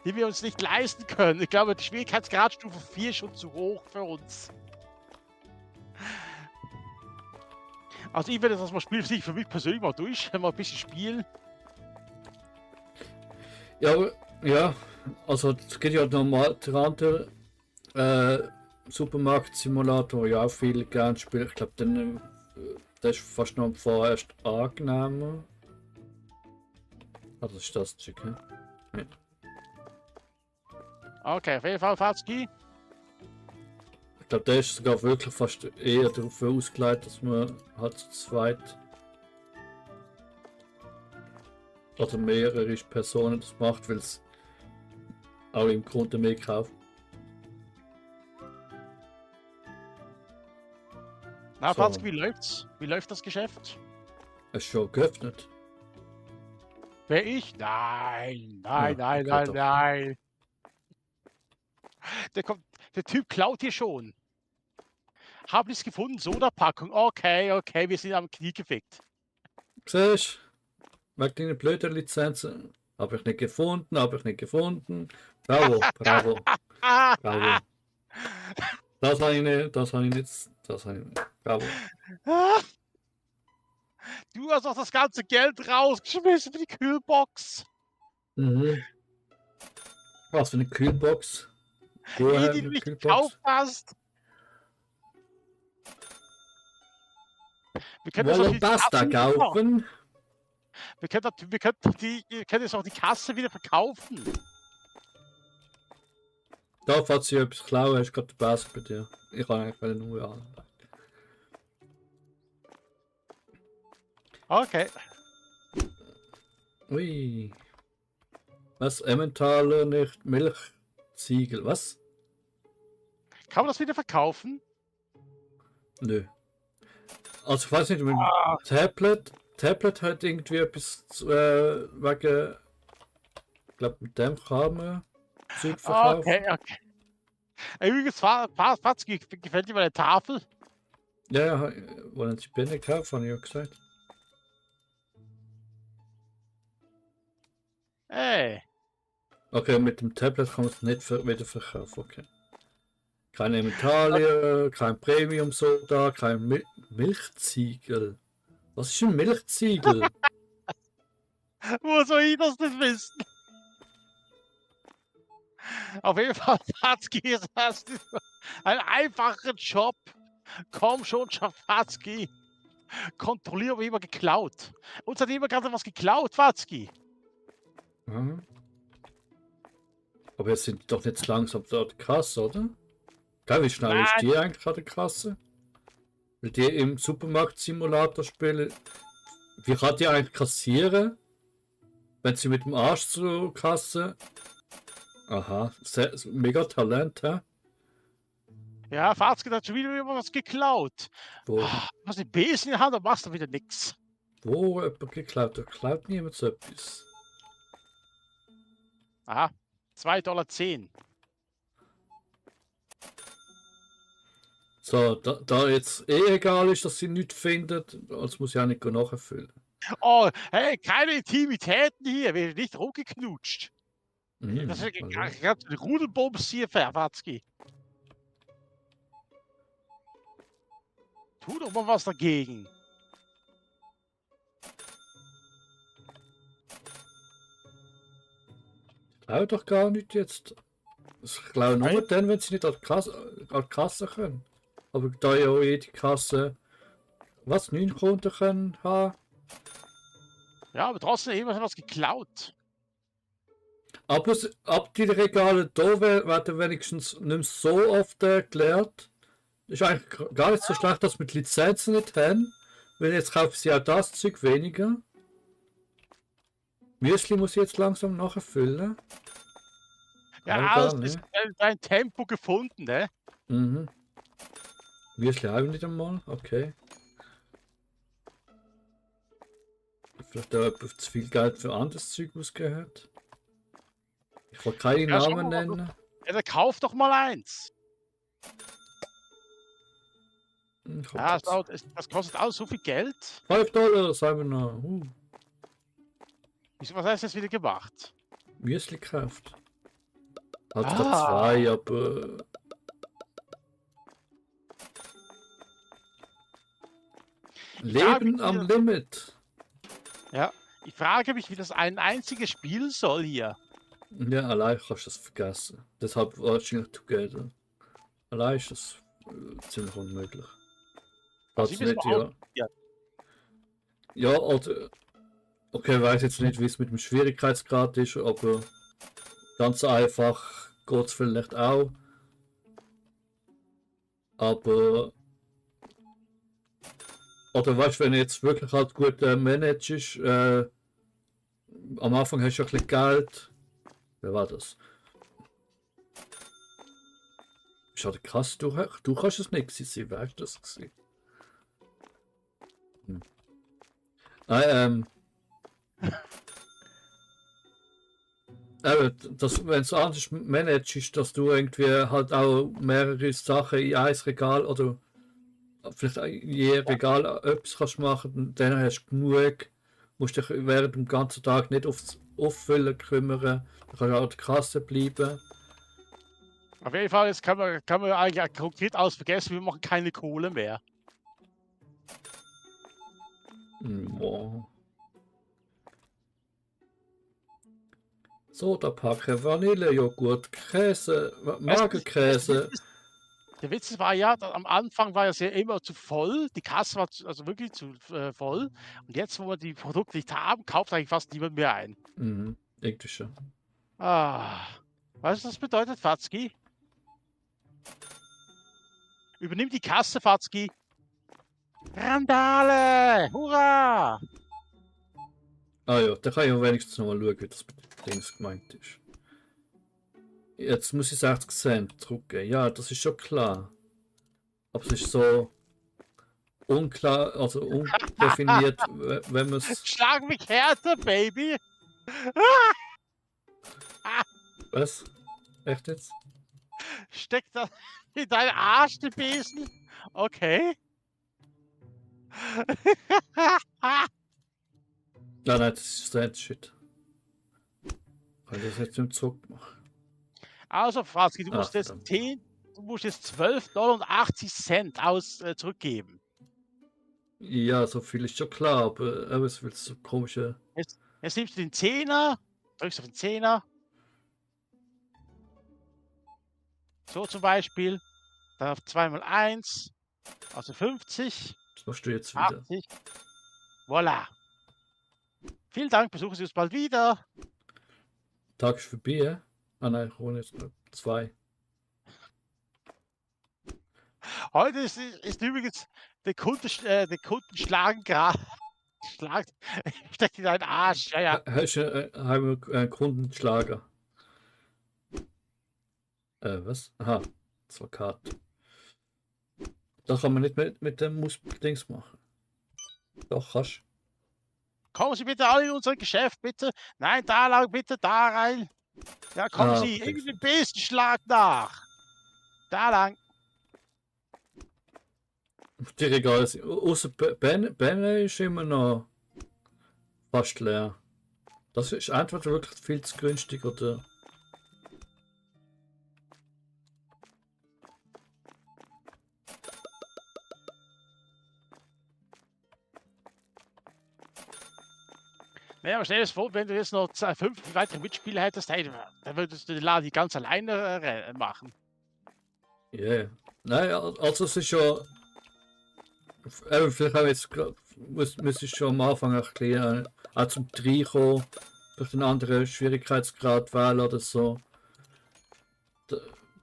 die wir uns nicht leisten können. Ich glaube, die Schwierigkeitsgradstufe 4 ist schon zu hoch für uns. Also ich werde das mal spielen, für mich persönlich mal durch, mal ein bisschen spielen. Ja, aber, ja, also es geht ja normal, der andere Supermarkt-Simulator, ja, viel gern spielen. Ich glaube, der ist fast noch vorerst angenehmer. Ah, das ist das Stück, ne? Ja. Okay, auf jeden Fall Fatski. Ich glaube, der ist sogar wirklich fast eher dafür ausgelegt, dass man halt zu zweit oder mehrere Personen das macht, weil es auch im Grunde mehr kauft. Na, So. Fatski, wie läuft's? Wie läuft das Geschäft? Es ist schon geöffnet. Wer ich? Nein, Ja, nein, okay, nein, doch. nein. Der Typ klaut hier schon. Hab nichts gefunden, Sodapackung. Okay, okay, wir sind am Knie gefickt. Siehst du? Wegen deiner blöden Lizenzen. Habe ich nicht gefunden, habe ich nicht gefunden. Bravo, bravo, bravo. Das habe ich nicht, das habe ich nicht, das habe ich nicht. Bravo. Du hast auch das ganze Geld rausgeschmissen für die Kühlbox. Mhm. Was für eine Kühlbox? Woher Die du eine nicht Kühlbox? gekauft hast. Wir können Wollen Pasta kaufen? Wir können jetzt auch die Kasse wieder verkaufen. Da, falls ihr etwas klauen, ist gerade der Bass bei dir. Ich kann eigentlich nur an. Okay. Ui. Was? Emmentaler nicht Milchziegel? Was? Kann man das wieder verkaufen? Nö. Also ich weiß nicht, mit dem Tablet hat irgendwie etwas wegen, ich glaube mit dem kann man Zeug verkaufen. Okay, okay. Übrigens, Fatski, gefällt dir meine Tafel? Ja, wollen Sie Binnen kaufen, habe ich ja gesagt. Hey. Okay, mit dem Tablet kann man es nicht wieder verkaufen, okay. Keine Emmentaler, kein Premium Soda, kein Milchziegel. Was ist ein Milchziegel? Wo soll ich das denn wissen? Auf jeden Fall, Fatski, hast du einen einfachen Job. Komm schon, Schafatski. Kontrolliere, ob jemand geklaut. Uns hat jemand gerade was geklaut, Fatski. Mhm. Aber jetzt sind doch nicht langsam dort krass, oder? Geil, wie schnell ist die eigentlich gerade Kasse? Weil die im Supermarkt-Simulator spielen. Wie kann die eigentlich kassieren? Wenn sie mit dem Arsch zur Kasse. Aha, mega Talent, hä? Ja, Fatski hat schon wieder was geklaut. Wo, Du hast den Besen in der Hand und machst dann wieder nichts. wo jemand geklaut? Da klaut niemand so etwas. Aha, 2,10 $. So, da jetzt egal ist, dass sie nichts findet, als muss ich auch nicht nachfüllen. Oh, hey, keine Intimitäten hier, wir werden nicht rumgeknutscht. Das ist ganz Rudelbums hier, Fatski. Tu doch mal was dagegen. Klaue doch gar nicht jetzt. Ich klaue nur dann, wenn sie nicht an die Kasse können. Aber da ja jede Kasse, was, 9 Kunden können haben. Ja, aber trotzdem, irgendwas hat was geklaut. Aber ab die Regale da werden wenigstens nicht mehr so oft geleert. Ist eigentlich gar nicht so schlecht, dass wir die Lizenzen nicht haben. Weil jetzt kaufen sie auch das Zeug weniger. Müsli muss ich jetzt langsam nachfüllen. Ja, Auch alles da, ist ne? dein Tempo gefunden, ne? Mhm. Müsli auch nicht einmal, okay. Vielleicht auch zu viel Geld für anderes Zeug ausgehört. Ich will keine Ja, schau Namen mal, nennen. ja, dann kauf doch mal eins. Ich hab Ja, jetzt das kostet alles so viel Geld. $5, sagen wir noch. Wieso, was hast du jetzt wieder gemacht? Müsli gekauft. Hat gerade Ah, 2, aber ich frage Leben mich, am Limit. ja, ich frage mich, wie das ein einziges Spiel soll hier. Ja, allein kannst du das vergessen. Deshalb wahrscheinlich Together. Allein ist das ziemlich unmöglich. Also Also ich will es nicht, mal ja. ausprobieren. Ja, oder. Okay, ich weiß jetzt nicht, wie es mit dem Schwierigkeitsgrad ist, aber ganz einfach geht es vielleicht auch. Aber. Oder weißt du, wenn du jetzt wirklich halt gut managst, am Anfang hast du ein bisschen Geld. Wer war das? Schade, krass, du kannst es nicht gewesen sein, wer ist das gewesen? Nein, wenn du anders managst, dass du irgendwie halt auch mehrere Sachen in ein Regal oder vielleicht je Regal etwas kannst machen, dann hast du genug, musst dich während dem ganzen Tag nicht aufs Auffüllen kümmern, dann kannst du auch an der Kasse bleiben. Auf jeden Fall, jetzt kann man eigentlich konkret alles vergessen, wir machen keine Kohle mehr. Wow. Sodapacken, Vanillejoghurt, Käse, Magerkäse. Der Witz war ja, am Anfang war es ja immer zu voll, die Kasse war also wirklich zu voll. Und jetzt, wo wir die Produkte nicht haben, kauft eigentlich fast niemand mehr ein. Irgendwie schon. Ah, weißt du, was das bedeutet, Fatzki? Übernimm die Kasse, Fatzki. Randale! Hurra! Ah ja, da kann ich wenigstens noch mal schauen, wie das mit den Dings gemeint ist. Jetzt muss ich 60 Cent drücken. Ja, das ist schon klar. Aber es ist so unklar, also undefiniert, wenn man es. Schlag mich härter, Baby! Was? Echt jetzt? Steckt das in deinen Arsch, der Besen? Okay. Nein, nein, das ist Sad Shit. Kann ich das jetzt im Zug machen? Also, Fatzki, du Ach, musst jetzt verdammt. du musst jetzt $12,80 zurückgeben. Ja, so viel ist schon klar, aber es wird so komische. Jetzt nimmst du den Zehner, drückst auf den Zehner. So zum Beispiel. Dann auf 2 mal 1, also 50, Was machst du jetzt wieder? 80. Voilà. Vielen Dank, besuchen Sie uns bald wieder. Tag ist vorbei, ja? Ah nein, ich hole jetzt noch 2. Heute ist übrigens der Kunden schlagen gerade. Steckt in deinen Arsch. Ja, ja. Hast du einen Kundenschlager? Was? Aha, das war Karte. Das kann man nicht mit dem Dings machen. Doch, kannst. Kommen Sie bitte alle in unser Geschäft, bitte. Nein, da lang, bitte da rein. Ja, kommen Sie, Dings. irgendwie den Besenschlag nach. Da lang. Die Regale sind. Außer Benne ist immer noch fast leer. Das ist entweder wirklich viel zu günstig oder. Naja, aber stell dir das vor, wenn du jetzt noch 5 weitere Mitspieler hättest, hey, dann würdest du den Laden ganz alleine machen. Ja. Yeah. Nein, also es ist schon. Vielleicht auch jetzt muss ich schon am Anfang erklären, auch zum Reinkommen durch den anderen Schwierigkeitsgrad wählen oder so.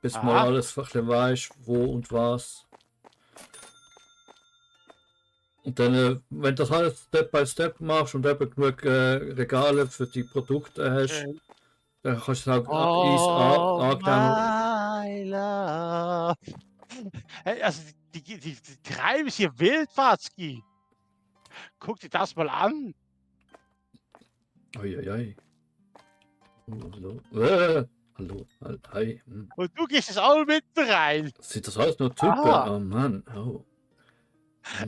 Bis mal Aha. alles ein bisschen weißt, wo und was. Und dann, wenn du das alles Step by Step machst und eben genug Regale für die Produkte hast, Schön. dann kannst du es auch Oh, angeben. my love. Hey, also die treiben es hier wild, Watzki. Guck dir das mal an. Uiuiui. Hallo. Hallo. Hi. Und du gehst jetzt auch mit rein. Sind das alles nur Typen? Aha. Oh Mann. Oh.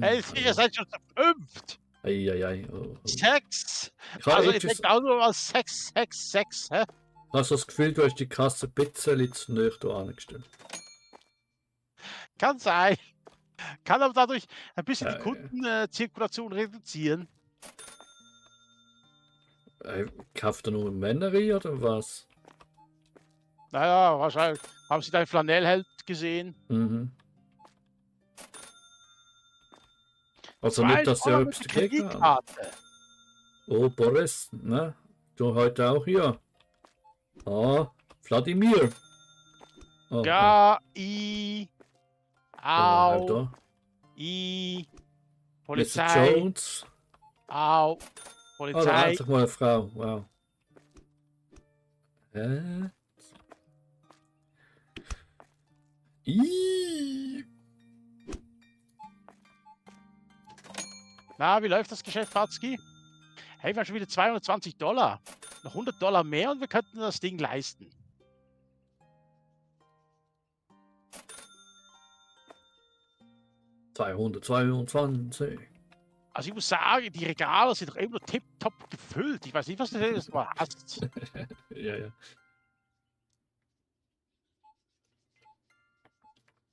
Hey, ihr seid schon zu 5. Eieiei. Oh. Sex. Ich habe Also ich etwas, denke auch nur an Sex, Sex, Sex. Hä? hast du das Gefühl, du hast die Kasse ein bisschen zu nahe da angestellt. Kann sein. Kann aber dadurch ein bisschen die Ja. Kundenzirkulation reduzieren. Kauft er nur Männer rein oder was? Naja, wahrscheinlich. Haben Sie deinen Flanellheld gesehen? Mhm. Also nicht, dass er etwas dagegen hat. Oh, Boris, ne? Du heute auch hier. Ah, Wladimir. Oh, Ja, I. Au. da. I. Mr. Polizei. Jones. Au. Oh, da Polizei. endlich mal eine Frau. Wow. Na, wie läuft das Geschäft, Fatzki? Hey, wir haben schon wieder $220. Noch $100 mehr und wir könnten das Ding leisten. $222. Also ich muss sagen, die Regale sind doch immer noch tipptopp gefüllt. Ich weiß nicht, was du das mal hast. Ja, ja.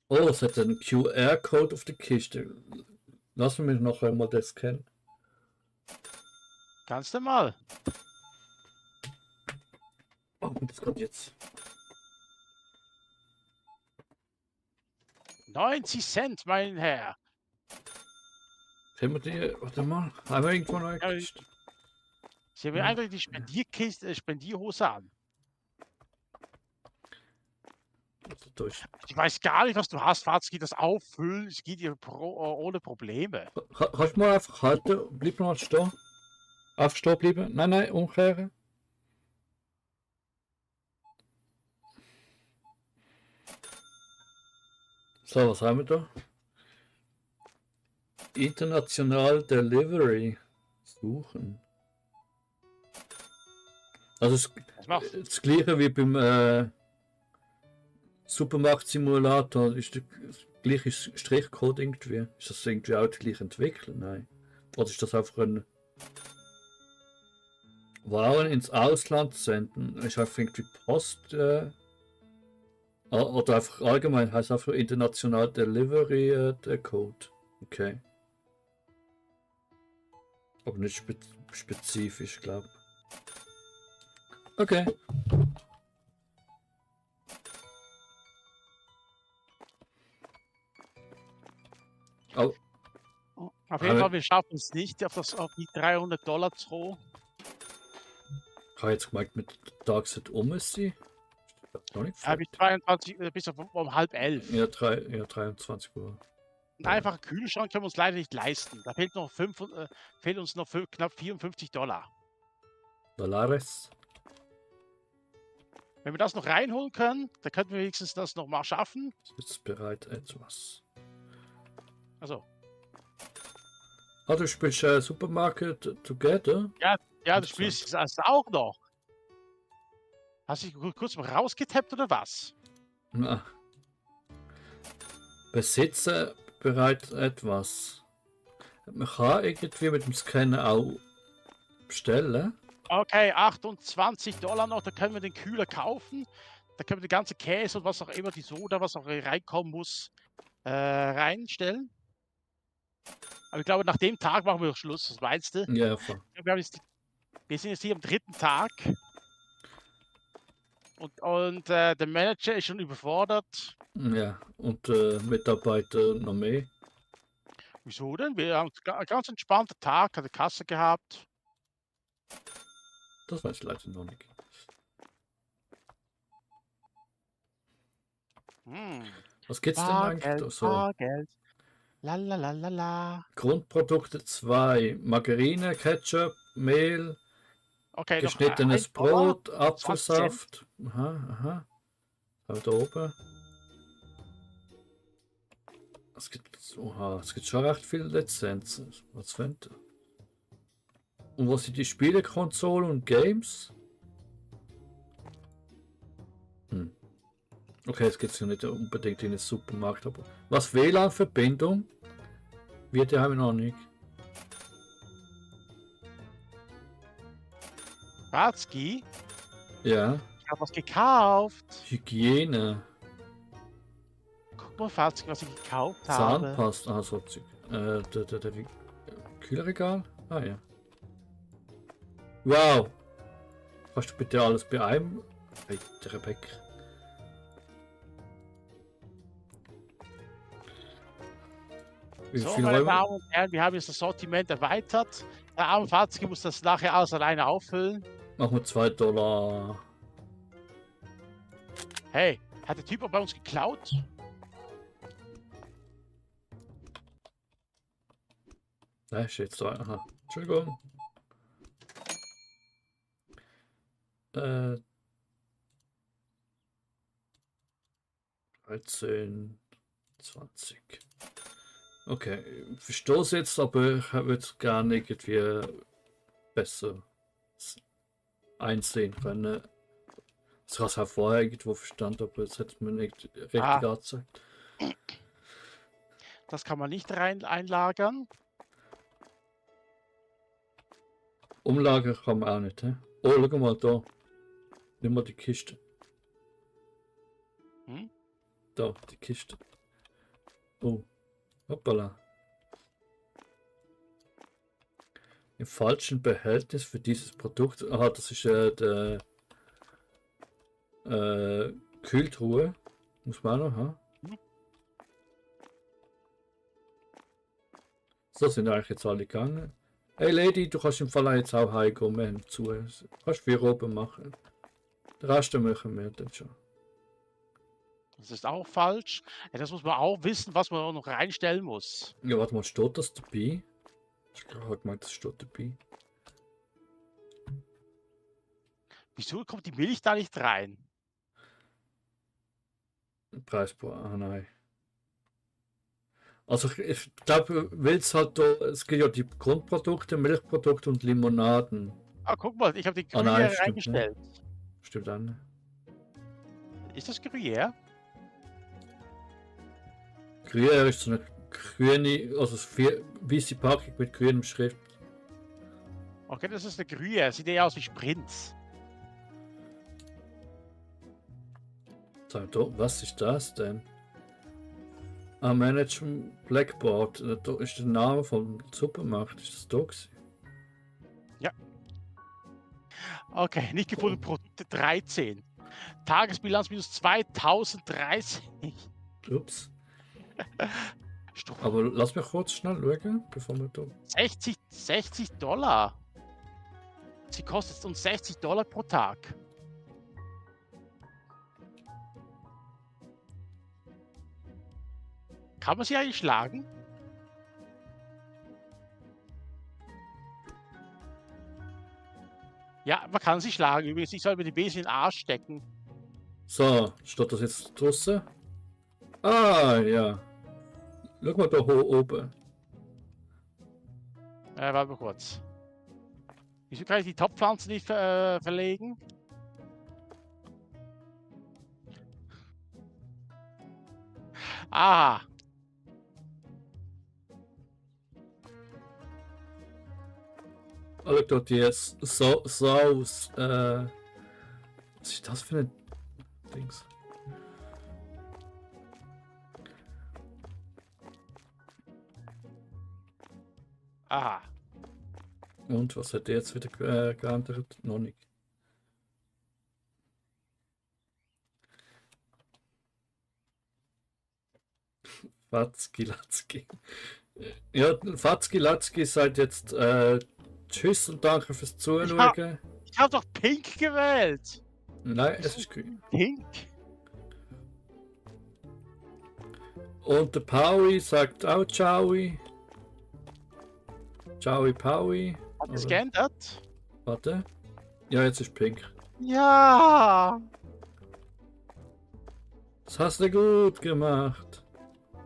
Oh, es hat einen QR-Code auf der Kiste. Lassen wir noch einmal das scannen. Kannst du mal. Oh, das kommt jetzt. 90 Cent, mein Herr. Können wir die, warte mal, haben wir irgendwo noch eine Kiste? Sie haben ja eigentlich die Spendierkiste, Spendierhose an. Also, Ich weiß gar nicht, was du hast, Fatzki, das auffüllen. Es geht dir ohne Probleme. Kannst du mal einfach halten? Bleib mal stehen. Auf stehen bleiben? Nein, nein, umkehren. So, was haben wir da? International Delivery suchen. Also das gleiche wie beim Supermarkt-Simulator, ist der gleiche Strichcode irgendwie. Ist das irgendwie auch gleich entwickelt? Nein. Oder ist das einfach ein Waren ins Ausland senden? Ist einfach irgendwie Post oder einfach allgemein heißt einfach International Delivery der Code. Okay. Aber nicht spezifisch, glaube ich. Okay. Oh. Auf jeden Fall, wir schaffen es nicht auf die $300 zu. Ich habe jetzt gemerkt, mit Darkset ist sie. Noch nicht Bis 22, bis um 10:30. Ja, 23 Uhr. Ein einfacher Kühlschrank können wir uns leider nicht leisten. Da fehlt uns noch knapp $54. Dolares. Wenn wir das noch reinholen können, dann könnten wir wenigstens das noch mal schaffen. Ist bereit etwas. Also. Ah, du spielst Supermarket Together? Ja, du spielst das auch noch. Hast du dich kurz mal rausgetappt oder was? Na. Besitze bereits etwas. Man kann irgendwie mit dem Scanner auch bestellen. Okay, $28 noch, da können wir den Kühler kaufen. Da können wir den ganzen Käse und was auch immer, die Soda, was auch reinkommen muss, reinstellen. Aber ich glaube, nach dem Tag machen wir Schluss, was meinst du? Ja, voll. Wir haben jetzt Wir sind jetzt hier am 3. Tag. Und der Manager ist schon überfordert. Ja, und Mitarbeiter noch mehr. Wieso denn? Wir haben einen ganz entspannten Tag, hat eine Kasse gehabt. Das weiß ich leider noch nicht. Hm. Was gibt's denn eigentlich da Bargeld, so? Bargeld. La la la la la. Grundprodukte 2. Margarine, Ketchup, Mehl, Okay, noch geschnittenes $1, Brot, 20 Cent. Apfelsaft. Aha, aha. Da oben. Es gibt schon recht viele Lizenzen. Was findet ihr? Und was sind die Spielekonsolen und Games? Okay, es geht ja nicht unbedingt in den Supermarkt, aber was WLAN-Verbindung? Wird ja noch nicht. Ratzki, Ja, ich habe was gekauft. Hygiene, Guck mal, Ratzki, was ich gekauft habe. Zahnpasta, also Zeug. Der Kühlregal? Ah ja. Wow! Kannst du bitte alles bei einem? Hey, der Rebecca. Wie So, viel meine Räume? Damen und Herren, wir haben jetzt das Sortiment erweitert. Der arme Ratzki muss das nachher alles alleine auffüllen. Machen wir $2. Hey, hat der Typ auch bei uns geklaut? Da steht 2. Aha. Entschuldigung. 13, 20. Okay, ich verstehe es jetzt, aber ich würde es gerne irgendwie besser einsehen können. Das habe ich auch vorher irgendwo verstanden, aber jetzt hat mir nicht richtig angezeigt. Das kann man nicht rein einlagern. Umlagern kann man auch nicht, hä? Oh, schau mal da. Nimm mal die Kiste. Hm? Da, die Kiste. Oh, hoppala. Im falschen Behältnis für dieses Produkt. Aha, das ist der Kühltruhe. Muss man auch noch haben. So sind eigentlich jetzt alle gegangen. Hey Lady, du kannst im Fall jetzt auch heimgehen, wir haben zu. Du kannst 4 oben machen. Den Rest machen wir dann schon. Das ist auch falsch. Ja, das muss man auch wissen, was man auch noch reinstellen muss. Ja, warte mal, steht das dabei? Ich habe gemeint, das steht dabei. Wieso kommt die Milch da nicht rein? Preisbar, ah nein. Also ich glaube, weil es halt da, es gibt ja die Grundprodukte, Milchprodukte und Limonaden. Ah, guck mal, ich habe die Ah nein, Gruyère stimmt reingestellt. nicht. Stimmt auch nicht. Ist das Gruyère? Gruyère ist so eine grüne, also weiße Packung mit grünem Schrift. Okay, das ist eine Gruyère. Sieht eher aus wie Sprints. Was ist das denn? Ah, Management Blackboard. Da ist der Name vom Supermarkt. Ist das da gewesen? Okay, nicht gefunden. Produkte 13. Tagesbilanz minus 2030. Ups. Stopp. Aber lass mich kurz schnell schauen, bevor wir da. 60 Dollar. Sie kostet uns $60 pro Tag. Kann man sie eigentlich schlagen? Ja, man kann sie schlagen. Übrigens, ich soll mir die Besen in den Arsch stecken. So, steht das jetzt draußen? Ah, ja. Schau mal da oben. Warte mal kurz. Wieso kann ich die Topfpflanze nicht verlegen? Ah, Schau dort jetzt. Was ist das für ein Dings? aha. Und was hat der jetzt wieder geändert? Noch nicht. Fatzki Latzki. Ja, Fatzki Latzki seid jetzt tschüss und danke fürs Zuschauen. Ich habe doch Pink gewählt. Nein, es ist grün. Pink? Und der Paui sagt auch Ciao. Ciao Paui. Hat es geändert? Warte. Ja, jetzt ist pink. Ja. Das hast du gut gemacht.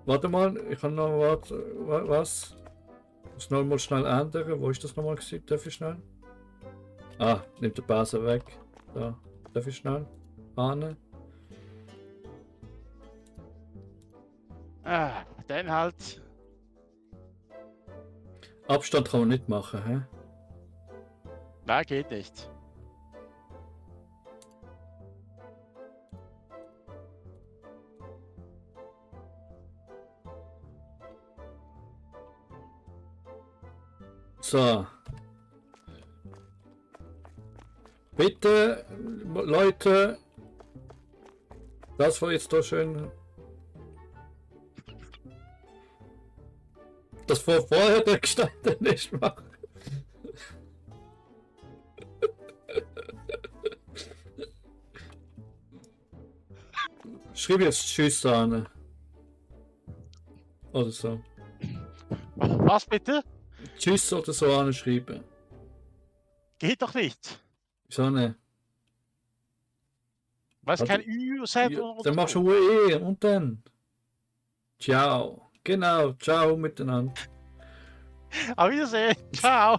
Warte mal, ich kann noch was? Muss noch mal schnell ändern. Wo ist das nochmal gewesen? Darf ich schnell? Ah, nimmt der Base weg. Da. Darf ich schnell? Ahne. Ah, dann halt. Abstand kann man nicht machen, hä? Nein, geht nicht. So. Bitte, Leute, das war jetzt doch schön. Das war vorher der gestanden ist, machen. Schreib jetzt Tschüss an. Oder so. Was bitte? Tschüss oder so anschreiben. Geht doch nicht. Wieso nicht? Weil es Also, kein Ü sein Ja, dann machst du E und dann. Ciao. Genau, ciao miteinander. Auf Wiedersehen. Ciao.